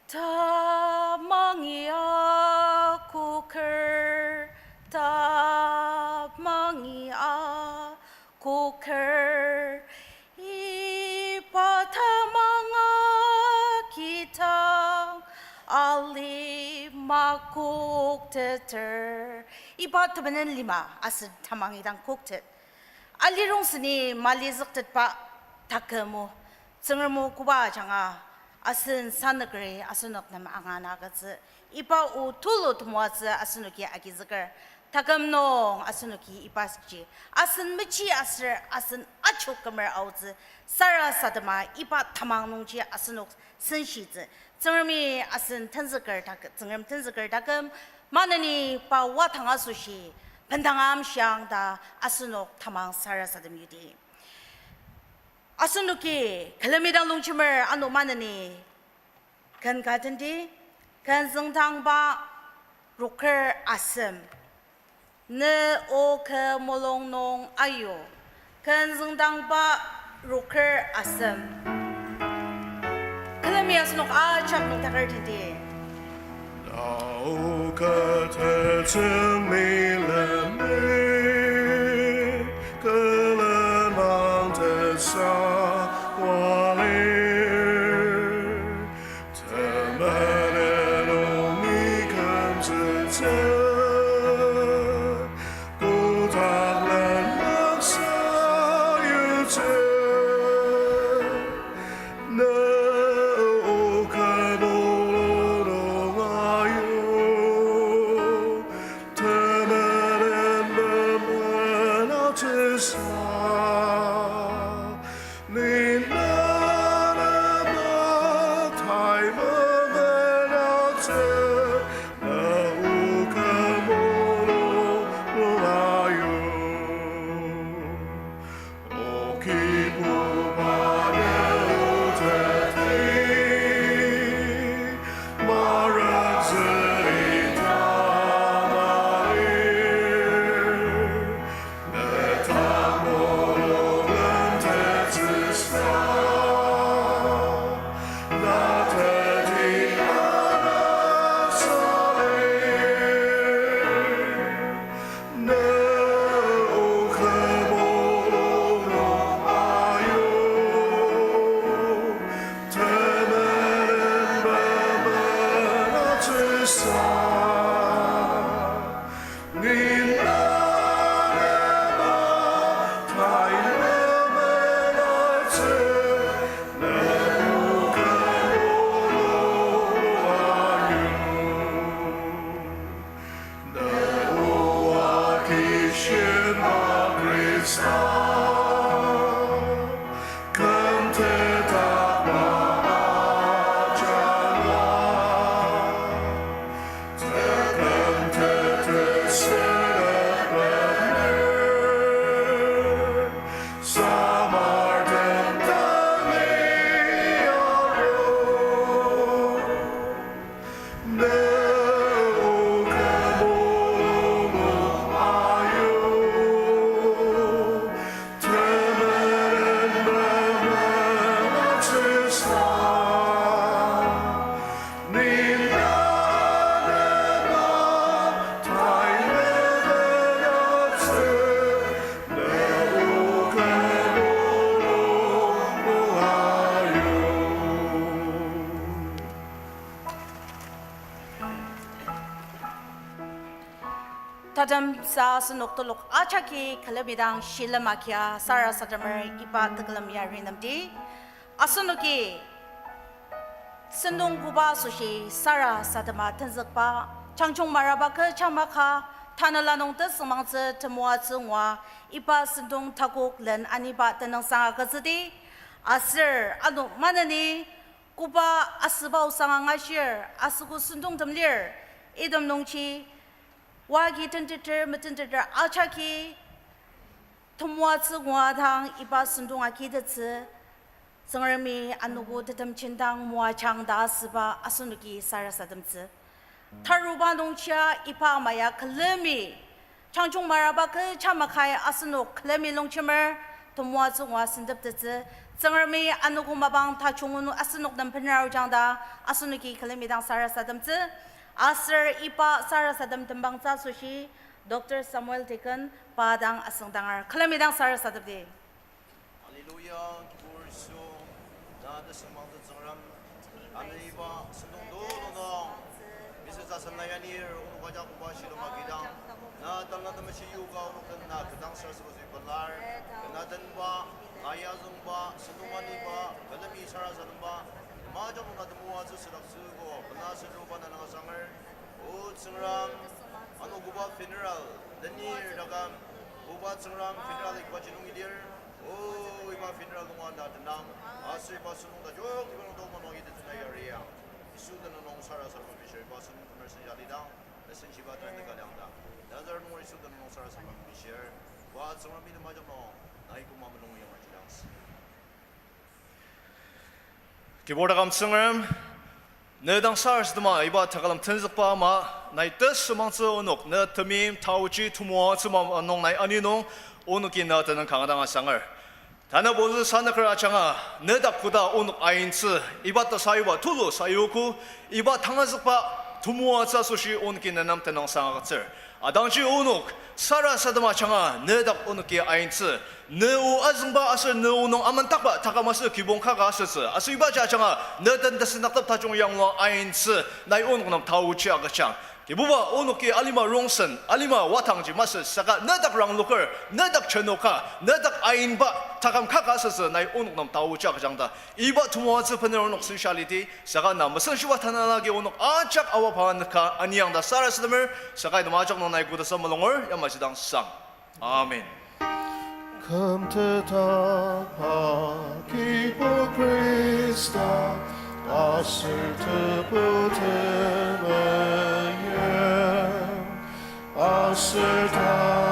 Tamangi akoker, tamangi akoker, iba tamang agidang alima kokteter. Iba temenen lima asen tamangi dang koktet. Alirong seni malizüktetba taküm o, Tsüngrem o koba ajanga, asen sanükeri asenok nem angana agütsü. Iba o tulu temoatsü asenoki agizüker. Taküm nung asenoki ibaji asen mechi aser asen achok kümer aotsü sarasadema iba tamang nungji asenok senshitsü. Tsüngremi asen tenzüker tak-, Tsüngrem tenzüker taküm maneni pa wadang asoshi bendang amshiang ta asenok tamang sarasadem yudi. Asenoki külemi dang longjemer ano maneni ken ka tendi, ken züngdangba roker asem. Ne o kü mulung nung ayu, ken züngdangba roker asem. Külemi asenok ajak noktaker tendi. Na o kü tetsüng milemi, külen mang tesa wa lir. Temenen o ni kümzütsü, kotaklen maksa yutsü. Ne o kü mulung nung ayu, temenen memen aotsü. tsü, na o kü mulung ayu. O Kibuba, ne o teti, marangzüni tamalir, ne tamulung len tetsüsa, na teti ana salir. Ne o kü mulung ayu, temenen bemen atsüsa, ni na nema tai bemen atsü, ne o kü mulung ayu. Ne o akishiba Khrista, kümtetba ajanga, teküm tetesüra bener, samar den tangi aru. Ne o kü mulung ayu, temenen bemen atsüsa, ni na nema tai bemen atsü, ne o kü mulung ayu. Tatemsa asenok telok ajaki külemi dang shilem agia sarasademer iba tekülem yari nemdi. Asenoki sentong koba asoshi sarasadema tenzükba, Changchung Maraba kü chamaka, tanela nung tesüngmangtsü temoatsü ngua, iba sentong takok len aniba tenüngsang agütsüdi. Aser ano maneni koba asüba osang angashir, asüko sentongtem lir, item nungji, oa agi tenteter, metenteter ajaki, temoatsü ngua dang iba sentong agitettsü, Tsüngremi anogo tetemjin dang moajang ta asüba asenoki sarasademtsü. Taruba nungjia iba ama ya külemi, Changchung Maraba kü chamakai asenok külemi longjemer temoatsü ngua senteptettsü. Tsüngremi anogo mapang tajung onu asenok nem bener arujang ta asenoki külemi dang sarasademtsü. Aser iba sarasadem tembangtsü asoshi Doctor Samuel Deacon pa dang asüngdanger. Külemi dang sarasademdi. Hallelujah, Kibur Yisu, na tesüngmangtsü Tsüngrem, tanü iba sentong tulu nung, Mister Jason na yanir, onok ajak koba shilem agidang, na Tanela Temeshi yoka onok den na kü dang sarasademtsü pelar, kü na tenba, na yazüngba, sentong aniba, külemi sarasademba, temajok nung na temoatsü südaktsüogo, bena sentong pa na nanga sanger, O Tsüngrem, ano koba funeral lenir taküm, koba Tsüngrem funeral ikba ji nungi lir, O iba funeral nunga na tenang, aser iba sentong tajung iba nung tokma nung ite tena yariang. Yisu tenüng nung sarasadema mishir, iba sentong temer sensa lidang, na senshiba tenüng ka liangdang. Nazareth nunger Yisu tenüng nung sarasadema mishir, wa Tsüngrem mi temajok nung, nai koma mulung yamaji dangsi. Kibur taküm Tsüngrem, ne dang sarasadema iba tekülem tenzükba ama, nai tesüngmangtsü onok, ne temeim taochi temoatsü ama nung nai ani nung, onoki na tenüng kanga dang asanger. Tanü bonzü sanüker ajanga, ne dak koda onok aintsü, iba ta sayuba tulu sayuogo, iba tangazükba temoatsü asoshi onoki ne nem tenüngsang agütsür. Atangji onok sarasadema ajanga ne dak onoki aintsü, ne o azüngba aser ne o nung amendakba taküm aser kibong kaka asütsü. Aser ibaji ajanga ne den tesendaktem tajung yanglua aintsü, nai onok nem taochi agüjang. Kibuba onoki alima rongsen, alima watangji masü saka ne dak rangloker, ne dak jenoka, ne dak ainba taküm kaka asütsü, nai onok nem taochi agüjang ta. Iba temoatsü bener onok sensa lidi, saka na mesenshiba tanela agi onok ajak awa pa nüka aniang ta sarasademer, saka item ajak nung nai koda sa mulunger, yamaji dang sang. Amen. Kümtetba Kibu Khrista, aser tebu te sür ta